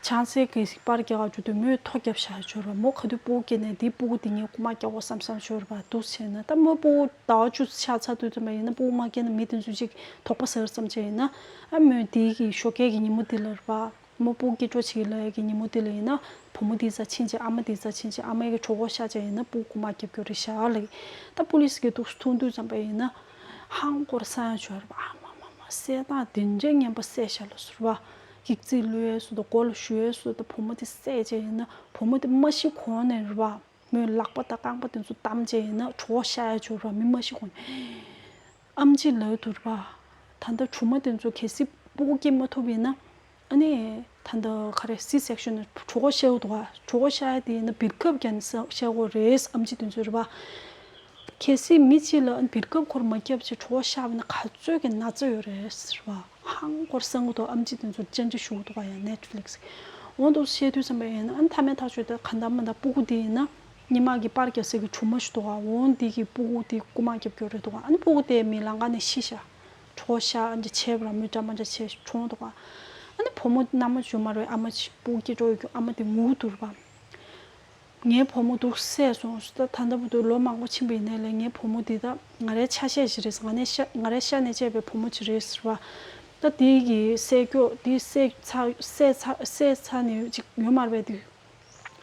ཆང་སའི་གི་པར་རྒྱག་འགྲོ་དུས་མོས་ཐོ་བརྒྱབ་བཞག་ཡོད་རེད་པ། མོ་ག་དུས་སྤུ་གུ་སྐྱེས་ནས་འདི་སྤུ་གུ་འདི་ངས་རྐུ་མ་རྒྱག་དགོས་བསམ་བསམ་ཡོད་རེད་པ། འདུག་བྱས་ན་ད་མོ་སྤུ་གུ་ཟླ་བ་བཅུ་ཆགས་ཚར་དུས་ཙམ་པ་ཡིན་ན་སྤུ་གུ་མ་སྐྱེས་ན་མི་དེ་ཚོ་ཅིག་དོགས་པ་ཟེར་བསམ་བྱས་ཡིན་ན་ཨ་མོས་འདི་གི་ཞོགས་ཀས་ཀྱི་ཉིན་མོ་འདི་ལ་རེད་པ། མོ་སྤུ་གུ་སྐྱེ་འགྲོ་བྱེད་ཀྱི་ལབ་ཡ་གི་ཉིན་མོ་དེ་ལ་ཡིན་ན་བུ་མོ་དེའི་རྩ་ཕྱིན་བྱས་ཨ་མ་དེའི་རྩ་ཕྱིན་བྱས་ཨ་མའི་གི་གྲོད་ཁོག་གཤགས་བྱས་ཡིན་ན་སྤུ་གུ་རྐུ་མ་རྒྱབ་རྒྱུ་རེད་ཤག་ལབ་ཀྱི། ད་པུ་ལིས་གི་འདུག་སེ་མཐོང་དུས་ཙམ་པ་ཡིན་ན་ཧང་སྐོར་ས་ཡང་བྱོས་རེད་པ། ཨ་མ་མ་མ་བསད་སྟངས་དེ་འདྲའི་ངན་པ་བསད་ཤག་ལ་ཟེར་བ། འགྱིག་རྩིག་བླུགས་ཡས་སུ་དང་མགོ་ལ་གཞུ་ཡས་སུ་དང་བུ་མོ་དེ་བསད་བྱས་ཡིན་ན་བུ་མོ་དེ་མ་ཤི་གོང་ནས་རེད་པ། མོས་ལག་པ་དང་རྐང་པ་དེ་ཚོ་བསྡམས་བྱས་ཡིན་ན་གྲོད་ཁོག་གཤགས་ཡས་བྱོས་རེད་པ། མི་མ་ཤི་གོང་ནས། ཨམ་ཆི་ལབ་འདུག་རེད་པ། ད་ལྟ་སྦྲུམ་མ་དེ་ཚོ་གལ་སྲིད་སྤུ་གུ་སྐྱེ་མ་ཐུབ་ཡིན་ན། ཨ་ནི་ད་ལྟ་ག་རེ་སི་སེག་ཤན་གྲོད་ཁོག་གཤགས་འདུག་ག་གྲོད་ཁོག་གཤགས་དེ་ཡིན་ན་བིལ་ཀབ་བརྒྱབ་ནས་གཤགས་དགོས་རེད་ཨམ་ཆི་དེ་ཚོས་རེད་པ། གལ་སྲིད་མི་གཅིག་ལ་བིལ་ཀབ་ཁོར་མ་བརྒྱབ་ཅིག་གྲོད་ཁོག་གཤགས་པ་ཡིན་ན་ག་ཚོད་ཀྱི་ན་ཚ་ཡོད་རེད་ཟེར་བ། ཧང་སྐོར་གསང་གི་འདུག་ཨམ་ཆི་དེ་ཚོ་བཅར་འདྲི་ཞུ་གི་འདུག་ག་ཡང་ནེཊ་ཕི་ལིག་སི་འོ་འདུག་བཤད་དུས་ཙམ་པ་ཡིན་ན་ཨ་ནི་མཐའ་མའི་ཐག་གཅོད་དེ་གང་ལྟར་མ་ལྟར་སྤུ་གུ་དེ་ཡིན་ན། སྔོན་མ་གི་པར་རྒྱག་ས་གི་སྦྲུམ་མ་ཞིག་འདུག་ག་འོ་འདི་གི་སྤུ་གུ་དེ་རྐུ་མ་རྒྱབ་སྐྱོར་རེད་འདུག་ག་ཨ་ནི་སྤུ་གུ་དེ་མི་ལང་ཀ་ནས་ཤི་ཤག་གྲོད་ཤག་འདི་བྱས་པ་ར་མི་འདྲ་མ་འདྲ་བྱས་གྲོངས་འདུག་ག་ཨ་ནི་བུ་མོ་མནའ་མ་བྱུང་མ་རེད། ཨ་མ་ཅིག་སྤུ་གུ་སྐྱེ་འགྲོ་ཡོད་རྒྱུ་ཨ་མ་དེ་ངུ་འདུག་ར་པ། ངའི་བུ་མོ་འདུག་བསད་སོང་ཟེར། ད་ད་ལྟ་བར་དུ་ལོ་མང་པོ་ཕྱིན་པ་ཡིན་ནའི་ལས་ངའི་བུ་མོ་འདི་ད་ང་རའི་ཆ་ཤས་ཤིག་རེད་ཟེར། ང་ནས་ཤ་ང་རའི་ཤ་ནས་སྐྱེས་པའི་བུ་མོ་ཅིག་རེད་ཟེར་བ། ད་དེའི་གི་བསད་སྐྱོ་དེ་བསད་ཚར་བསད་ཚར་བསད་ཚར་ནས་ཅིག་ཡོད་མ་རེད་པས་དེ།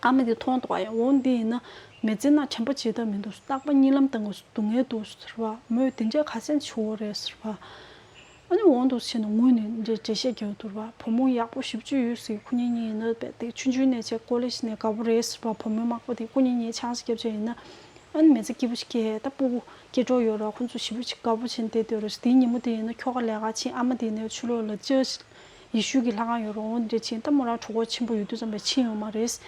ཨ་མ་དེ་མཐོང་འདུག་ག་ཡ། འོ་འདི་ཡིན་ན་མི་ཚེ་ནང་དྲན་པ་བརྗེད་ཐབས་མི་འདུག་རྟག་པར་གཉིད་ལམ་བཏང་དགོས་སྡུག་བསྔལ་འདུག་ཟེར་བ། མོས་དེ་འདྲ་ག་ཚོད་བྱེད་འོ་རེད་ཟེར་བ། ཨ་ནི་འོང་དུ་བྱས་ནས་ངུས་ནས་འདྲེ་འགྲེལ་བཤད་རྒྱག་འདུག་ར། བུ་མོ་ཡག་པོ་ཞེ་པོ་ཅིག་ཡོད་ཟེར། ཁོ་གཉིས་གཉིས་ཡིན་ན་རྦད་དེ་ཆུང་ཆུང་ནས་བྱས་ཀོ་ལེ་ཇི་ནས་དགའ་པོ་རེད་ཟེར་བ། བུ་མོའི་མག་པ་དེ་ཁོ་གཉིས་གཉིས་ཆང་ཞིག་བརྒྱབ་བྱས་ཡིན་ན། ཨ་ནི་མི་ཚེ་སྐྱིད་པོ་ཞིག་སྐྱེལ། ད་སྤུ་གུ་སྐྱེ་གྲོགས་ཡོད་ར། ཁོ་ཚོ་ཞེ་པོ་ཅིག་དགའ་པོ་བྱས་ནས་བསྡད་ཡོད་ར། དེའི་ཉིན་མོ་དེ་ཡིན་ན་ཁྱོ་ག་ལས་ཀ་ཕྱིན། ཨ་མ་དེ་ཡིན་ན་ཕྱི་ལོགས་ལ་ཅིག་ཡེ་ཤུ་གི་ལྷ་ཁང་ཡོད་ར། འོ་འདྲ་ཕྱིན། ད་མོ་རང་གྲོད་ཁོག་ཆེན་པོ་ཡོད་དུས་ཙམ་པ་ཕྱིན་ཡོད་མ་རེད།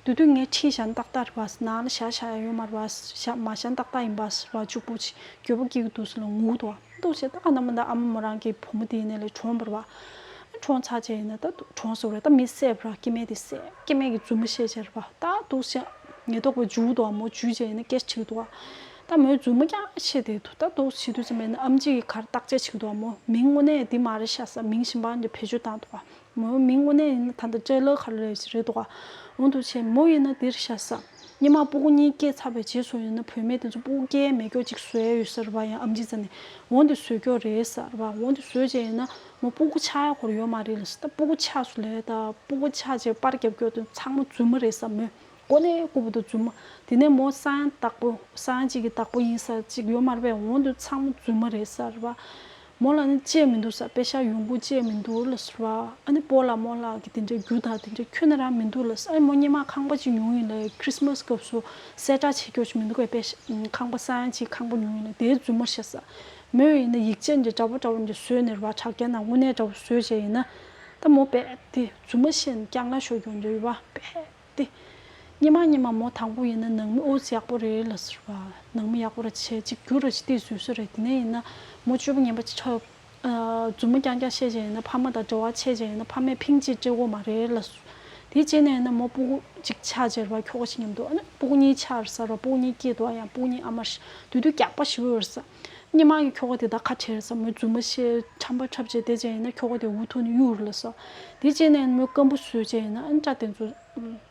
དེ་དུས་ངས་ཁྲིད་བཞག་ན་ཏག་ཏག་རེད་པ། ནང་ལ་བཞག་བཞག་ཡ་ཡོད་མ་རེད་པ། བཞག་མ་བཞག་ན་ཏག་ཏག་ཡིན་པ་ཟེར་བ། གཅིག་པུ་ཅིག་འགྱོད་པ་སྐྱེ་གི་འདུག་ཟེར་ལ་ངུ་འདུག་པ། འདུག་བྱས་ད་ག་ནམ་མ་ད་ཨ་མ་མོ་རང་གི་བུ་མོ་དེ་ཡིན་ནའི་ལས་གྲོངས་པ་རེད་པ། གྲོངས་ཚར་བྱས་ཡིན་ན་ད་གྲོངས་སོང་རེད། ད་མི་བསད་པ་ར། སྐྱེ་དམན་དེ་བསད། སྐྱེ་དམན་གྱི་རྫུན་མ་བཤད་བྱས་རེད་པ། ད་འདུག་བྱས་ཉེན་རྟོག་པས་འཇུ་འདུག་པ། མོ་འཇུས་བྱས་ཡིན་ན་སྐད་ཆ་དྲིས་འདུག་པ། ད་མོས་རྫུན་མ་རྐྱང་བཤད་བསྡད་འདུག་ད་འདུག་བྱེད་དུས་ཙམ་པ་ཡིན་ན་ཨམ་ཆི་གིས་ག་རེ་བརྟག་དཔྱད་བྱེད་ཀྱི་འདུག་པ། མོ་མིང་དངོས་གནས་འདི་མ་རེད་ཤག་ཟེར། མིང་གཞན་པ་འདི་བེད་སྤྱོད་བཏང་འདུག་པ། མོའི་མིང་དངོས་གནས་ཡིན་ན་ད་ལྟ་ཊེ་ལར་ག་རེ་རེད་འདུག་ག་འོང་དུ་བྱས་མོ་ཡིན་ན་འདིར་ཤ་ཟ། སྔོན་མ་སྤུ་གུ་གཉིས་སྐྱེས་ཚར་བའི་རྗེས་སུ་ཡིན་ན་བུད་མེད་དེ་ཚོ་སྤུ་གུ་སྐྱེ་མེད་སྐྱོ་ཅིག་བཟོ་ཡ་ཡོད་ས་རེད་པ། ཡང་ཨམ་ཆི་རྩ་ནས་འོང་དུ་བཟོས་སྐྱོ་རེད་ས་རེད་པ། འོང་དུ་བཟོས་རྗེས་ཡིན་ན་མོ་སྤུ་གུ་ཆགས་ཡ་ཁོར་ཡོད་མ་རེད་ལ་ས། ད་སྤུ་གུ་ཆགས་སུ་ལས་ད་སྤུ་གུ་ཆགས་རྗེས་པར་རྒྱབ་སྐྱོ་དེ་ཚང་མ་རྫུན་མ་རེད་ས། མོས་གོ་ནས་རྐུབ་ཏུ་རྫུན་མ། དེ་ནས་མོ་སང་བདག་པོ་སང་གཅིག་གི་བདག་པོ་ཡིན་ས་ཅིག་ཡོད་མ་རེད་པས། འོང་དུ་ཚང་མ་རྫུན་མ་རེད་ས་རེད་པ། མོ་ལ་ནི་ལྕེ་མི་འདུག་ས། པེ་ཤག་ཡོང་སྒོ་ལྕེ་མི་འདུག་ལ་ཟེར་བ། ཨ་ནི་སྤོ་ལགས་རྨོ་ལགས་ཀྱི་དེ་འདྲའི་རྒྱུ་དང་དེ་འདྲའི་ཁྱོན་ནས་རང་མི་འདུག་ལ་ཟེར། ཨ་ནི་མོ་སྔོན་མ་ཁང་པ་ཅིག་ཉོས་ཡིན་ལ། ཁྲིས་མས་སྐབས་སུ་གསལ་བསྒྲགས་བྱེད་རྒྱུ་ཞིག་མི་འདུག་གས། པེ་ཤག་ཁང་པ་སང་ཅིག་ཁང་པ་ཉོས་ཡིན་ལ། དེའི་རྫུན་མ་བཤད་ས། མོས་ཡིན་ན་ཡིག་ཆ་འདྲ་འདྲ་པོ་འདྲ་པོ་འདྲ་བཟོས་ནས་རེད་པ། དྲ་རྒྱ་ནང་དངོས་གནས་འདྲ་པོ་བཟོས་བྱས་ཡིན་ན། ད་མོ་རྦད་དེ་རྫུན་མ་བཤད་ནས་རྐྱང་ལ་ཤོར་རྒྱུ་འདྲ་ཡོད་པ། རྦད་དེ། སྔོན་མ་སྔོན་མ་མོ་དང་པོ་ཡིན་ན་ནང་མི་ཨོ་ཙི་ཡག་པོ་རེད་ལ་ཟེར་བ། ནང་མི་ཡག་པོ་ར་བྱས་གཅིག་གྱུར་ར་ཅིག་ཏིས་བཟོས་བཟོས་རེད། དེ་ནས་ཡིན་ན་མོ་སྤྱོད་པ་ངན་པ་ཅིག་ཆགས། ཨ། རྫུན་མ་རྐྱང་རྐྱང་བཤད་བྱས་ཡིན་ན་ཕ་མ་དང་འབྲེལ་བ་ཆད་བྱས་ཡིན་ན་ཕ་མས་ཕིང་ཅིག་སྤྲད་དགོས་མ་རེད་ལ་ཟེར། དེ་རྗེས་ནས་ཡིན་ན་མོ་སྤུ་གུ་གཅིག་ཆགས་བྱས་རེད་པ། ཁྱོ་ག་ཞིག་མཉམ་དུ། ཨ་ནི་སྤུ་གུ་གཉིས་ཆགས་རེད་ས་རེད་པ། སྤུ་གུ་གཉིས་སྐྱེས་འདུག་ཨ་ཡང་སྤུ་གུ་གཉིས་ཨ་མ་རེད། དེ་དུས་སྐྱག་པ་ཞེ་པོ་ཡོད་རེད་ས། སྔོན་མ་གི་ཁྱོ་ག་དེ་ད་ཁ་བྲལ་རེད་ས། མོས་རྫུན་མ་བཤད་ཁྲམ་པ་འཁྲབ་བྱས་བསྡད་བྱས་ཡིན་ན་ཁྱོ་ག་དེ་འུ་ཐུག་ནས་གཡུག་རེད་ལ་ཟེར། དེ་རྗེས་ནས་ཡིན་ན་མོས་སྐམ་པོ་བཟོས་བྱས་ཡིན་ན་ཨ་ནི་སྐྲ་དེ་ཚོ།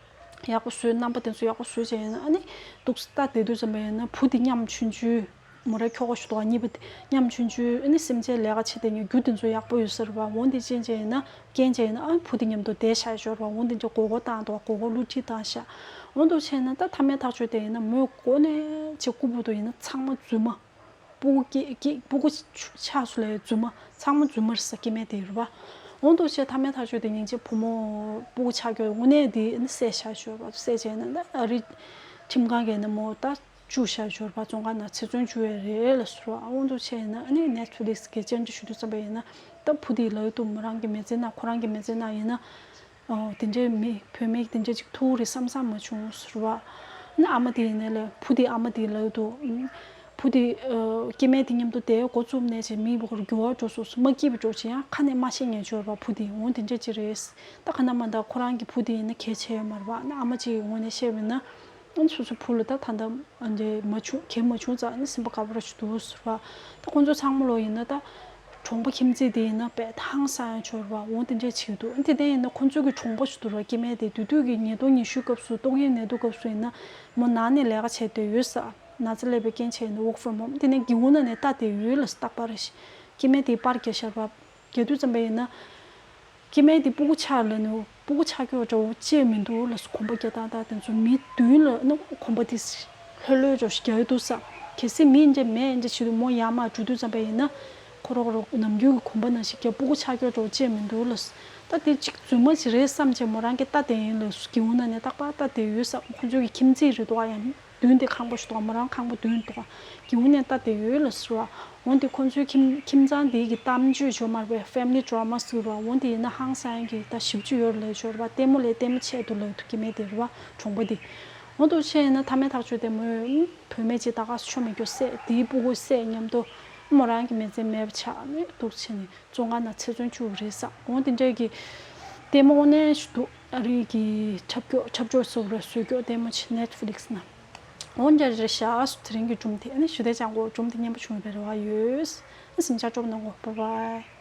ཡག་པོ་བཟོས། རྣམ་པ་དེ་ཚོ་ཡག་པོ་བཟོས་བྱས་ཡིན་ན་ཨ་ནི་འདུག་ལྟ་བསྡད་དུས་ཙམ་པ་ཡིན་ན་བུ་དེ་མཉམ་ཆུང་ཆུང་། མོ་རའི་ཁྱོ་ག་ཞུ་དོ་གཉིས་པ་དེ་མཉམ་ཆུང་ཆུང་། ཨ་ནི་སེམས་ཅན་ལས་ཀ་བྱེད་དེ་ཉིད་རྒྱུ་དེ་ཚོ་ཡག་པོ་ཡོད་ས་རེད་པ། འོ་འདི་ཅན་ཅན་ཡིན་ན་རྐྱེན་ཅན་ཡིན་ན་ཨ་བུ་དེ་མཉམ་དུ་བསྡད་བཞག་ཡོད་རེད་པ། འོ་འདི་ཅན་མགོ་སྐོར་བཏང་འདུག་མགོ་སྐོར་བསླུ་བྲིད་བཏང་བཞག་འོ་འདུག་བྱས་ན་ད་མཐའ་མའི་ཐག་གཅོད་དེ་ཡིན་ན་མོས་གོ་ནས་ཅིག་རྐུབ་ཏུ་ཡིན་ན་ཚང་མ་རྫུན་མ། སྤུ་གུ་སྐྱེ་སྐྱེ་སྤུ་གུ་ཆགས་སུ་ལས་རྫུན་མ། ཚང་མ་རྫུན་མ་རེད་ས། སྐྱེ་དམན་དེ་རེད་པ། འོ་འདུག་བྱས་མཐའ་མའི་ཐག་གཅོད་དེ་སྙིང་རྗེ་བུ་མོ་སྤུ་གུ་ཆགས་རྒྱུ་དངོས་གནས་དེ་ནི་བསད་བཞག་ཞོར་བ་བསད་བྱས་ན་ད་ཨ་རི་ཁྲིམས་ཁང་གིས་ནི་མོ་ད་བཅུག་བཞག་ཞོར་བ་བཙོན་ཁང་ནང་ཚེ་བཙོན་བཅུག་ཡས་རེད་ལ་ཟེར་བ། འོ་འདུག་བྱས་ན་ཨ་ནི་ནེཊ་ཕི་ལིག་སི་གིས་བཅར་འདྲི་ཞུ་དུས་ཙམ་པ་ཡིན་ན་ད་བུ་དེ་ལབ་འདུག་མོ་རང་གི་མི་ཚེ་ནང་ཁོ་རང་གི་མི་ཚེ་ནང་ཡིན་ན། ཨོ། དེ་འདྲའི་མི་བུད་མེད་དེ་འདྲ་ཅིག་ཐུག་རེད་བསམ་བསམ་མ་བྱུང་ཟེར་བ། ཨ་ནི་ཨ་མ་དེ་ཡིན་ནའི་ལས་བུ་དེ་ཨ་མ་དེ་ལབ་འདུག་ཨུམ། བུ་དེ་ཨ། སྐྱེ་དམན་དེ་མཉམ་དུ་བསྡད་འགོ་བཙུགས་ནས་ཅིག་མི་བོ་ཁོར་འགྱུར་བ་འགྲོ་སོང་ཟེར། མ་སྐྱིད་པ་འགྲོ་ཅིག་ཡང་ཁ་ནས་མ་བཤད་ཉན་ཆོག་ར་བུ་དེ། འོ་དེ་འདྲ་ཅིག་རེད། ད་ག་ན་མ་ད་ཁོ་རང་གི་བུ་དེ་ཡིན་ན་གལ་ཆེ་ཡོད་མ་རེད་པ། ཨ་ནི་ཨ་མ་ཅིག་གི་ངོས་ནས་བཤད་པ་ཡིན་ན། ཨ་ནི་སོ་སོའི་བུ་ལ་ད་ད་ལྟ་ཨ་འདྲ་མ་བྱུང་གལ་མ་བྱུང་ཙང་ཨ་ནི་སེམས་པ་དགའ་པོ་ར་ཞིག་འདུག་ཟེར་བ། ད་ཁོང་ཚོ་ཚང་མ་ལོ་ཡིན་ན་ད། གྲོང་པ་ཁྱིམ་མཚེས་དེ་ཡིན་ན་དཔེ་ཧང་སང་ཡང་ཆོར་བ་འོང་དེ་འདྲས་བྱེད་འདུག་དེ་ནས་ཡིན་ན་ཁོ་ཚོའི་གི་གྲོང་པ་ཞིག་འདུག་ར། སྐྱེ་དམན་དེ་དུས་དུས་ཀྱི་ཉིས་སྟོང་ཉི་ཤུ་སྐབས་སུ་ཏོག་དབྱིབས་ནད་དུག་སྐབས་སུ་ཡིན་ན་མོ་ནང་ནས་ལས་ཀ་བྱས་བསྡད་ཡོད་ས། ན་ཚ་སླེབས་པའི་རྐྱེན་བྱས་ནས་work from home དེ་ནས་སྒེའུ་ཁུང་ནང་ནས་ལྟ་བསྡད་ཡོད་ལ་རྟག་པར་རེ་ཞིག་སྐྱེ་དམན་དེ་པར་རྒྱག་ཤར་བ་རྒྱག་དུས་ཙམ་པ་ཡིན་ན། སྐྱེ་དམན་དེ་སྤུ་གུ་ཆགས་ལ་ནི་སྤུ་གུ་ཆགས་ཀྱོག་འདྲ་བོ་ཅེས་མི་འདུག་ལ་གོམ་པ་རྒྱག་སྟངས་དང་དེ་ཚོ་མི་མདུན་ལ་ནི་གོམ་པ་དེ་ལྷོད་ལྷོད་འདྲ་ཞིག་རྒྱག་གི་འདུག་ས། གལ་སྲིད་མི་འདྲ་མེད་འདྲ་བྱེད་དུས་མོ་ཡར་མར་འགྲོ་དུས་ཙམ་པ་ཡིན་ན་ཁོ་རོག་རོག་ནམ་རྒྱུན་གྱི་གོམ་པ་ནང་བཞིན་རྒྱག་སྤུ་གུ་ཆགས་ཀྱོག་འདྲ་བོ་ཅེས་མི་འདུག་ལ། ད་དེ་གཅིག་རྫུན་མ་ཞིག་རེད་བསམ་བྱས་མོ་རང་གིས་ལྟ་བསྡད་ཡིན་ལ་སྒེའུ་ཁུང་ནང་ནས་རྟག་པར་ལྟ་བསྡད་ཡོད་ས། ཁོ་ཚོའི་གི་ཁྱིམ་མཚེས་རེད་འདུག་ཨ་ཡང་། མདུན་དེ་ཁང་པ་ཞིག་འདུག་མོ་རང་ཁང་པ་མདུན་འདུག་སྒེའུ་ནས་ལྟ་བསྡད་ཡོད་ལ་ཟེར་བ། འོན་ཏེ་ཁོ་ཚོའི་ཁྱིམ་ཁྱིམ་ཚང་དེའི་གི་གཏམ་བརྗོད་ཡོད་མ་རེད་པས། family drama ཟེར་བ། འོན་ཏེ་ཡིན་ན་ཧང་སང་གི་ད་ཞིབ་ཆ་ཡོད་ལ་ཟེར་བ། ལྟད་མོ་ལས་ལྟད་མོ་ཆེད་དུ་ལབ་ཐུབ་ཀྱི་མེད་དེ་རེད་བ་གྲོང་པ་དེ། འོ་འདུག་བྱས་ཡིན་ན་མཐའ་མའི་ཐག་གཅོད་དེ་མོས་བུད་མེད་ཅིག་ད་ག་སུ་ཆོ་མེད་རྒྱུ་བསད་དེའི་སྤུ་གུ་བསད་མཉམ་དུ་མོ་རང་གི་མི་ཚེ་མེད་པ་ཆགས་ནས་འདུག་བྱས་ནས། བཙོན་ཁང་ནང་ཚེ་བཙོན་བཅུག་རེད་ས། འོ་དེ་འདྲའི་གི་ལྟད་མོ་དངོས་གནས་ཞིག་འདུག་ཨ་རི་གི་འཁྲབ་ཀྱོག་འཁྲབ་ཀྱོག་སོགས་ར་བཟོས་ཀྱོག་ལྟད་མོ་ཆེ་Netflix་ནང་། འོ་འདྲ་རེད་ཤག་དེ་རིང་གི་སྒྲུང་དེ་ཨ་ནི་ཞུ་དེ་ཅང་གོ་སྒྲུང་དེ་སྙན་པོ་བྱུང་བའི་རེ་བ་ཡོད། ཨ་སེམས་ཆགས་སྤྲོ་པོ་གནང་གོ། Bye bye།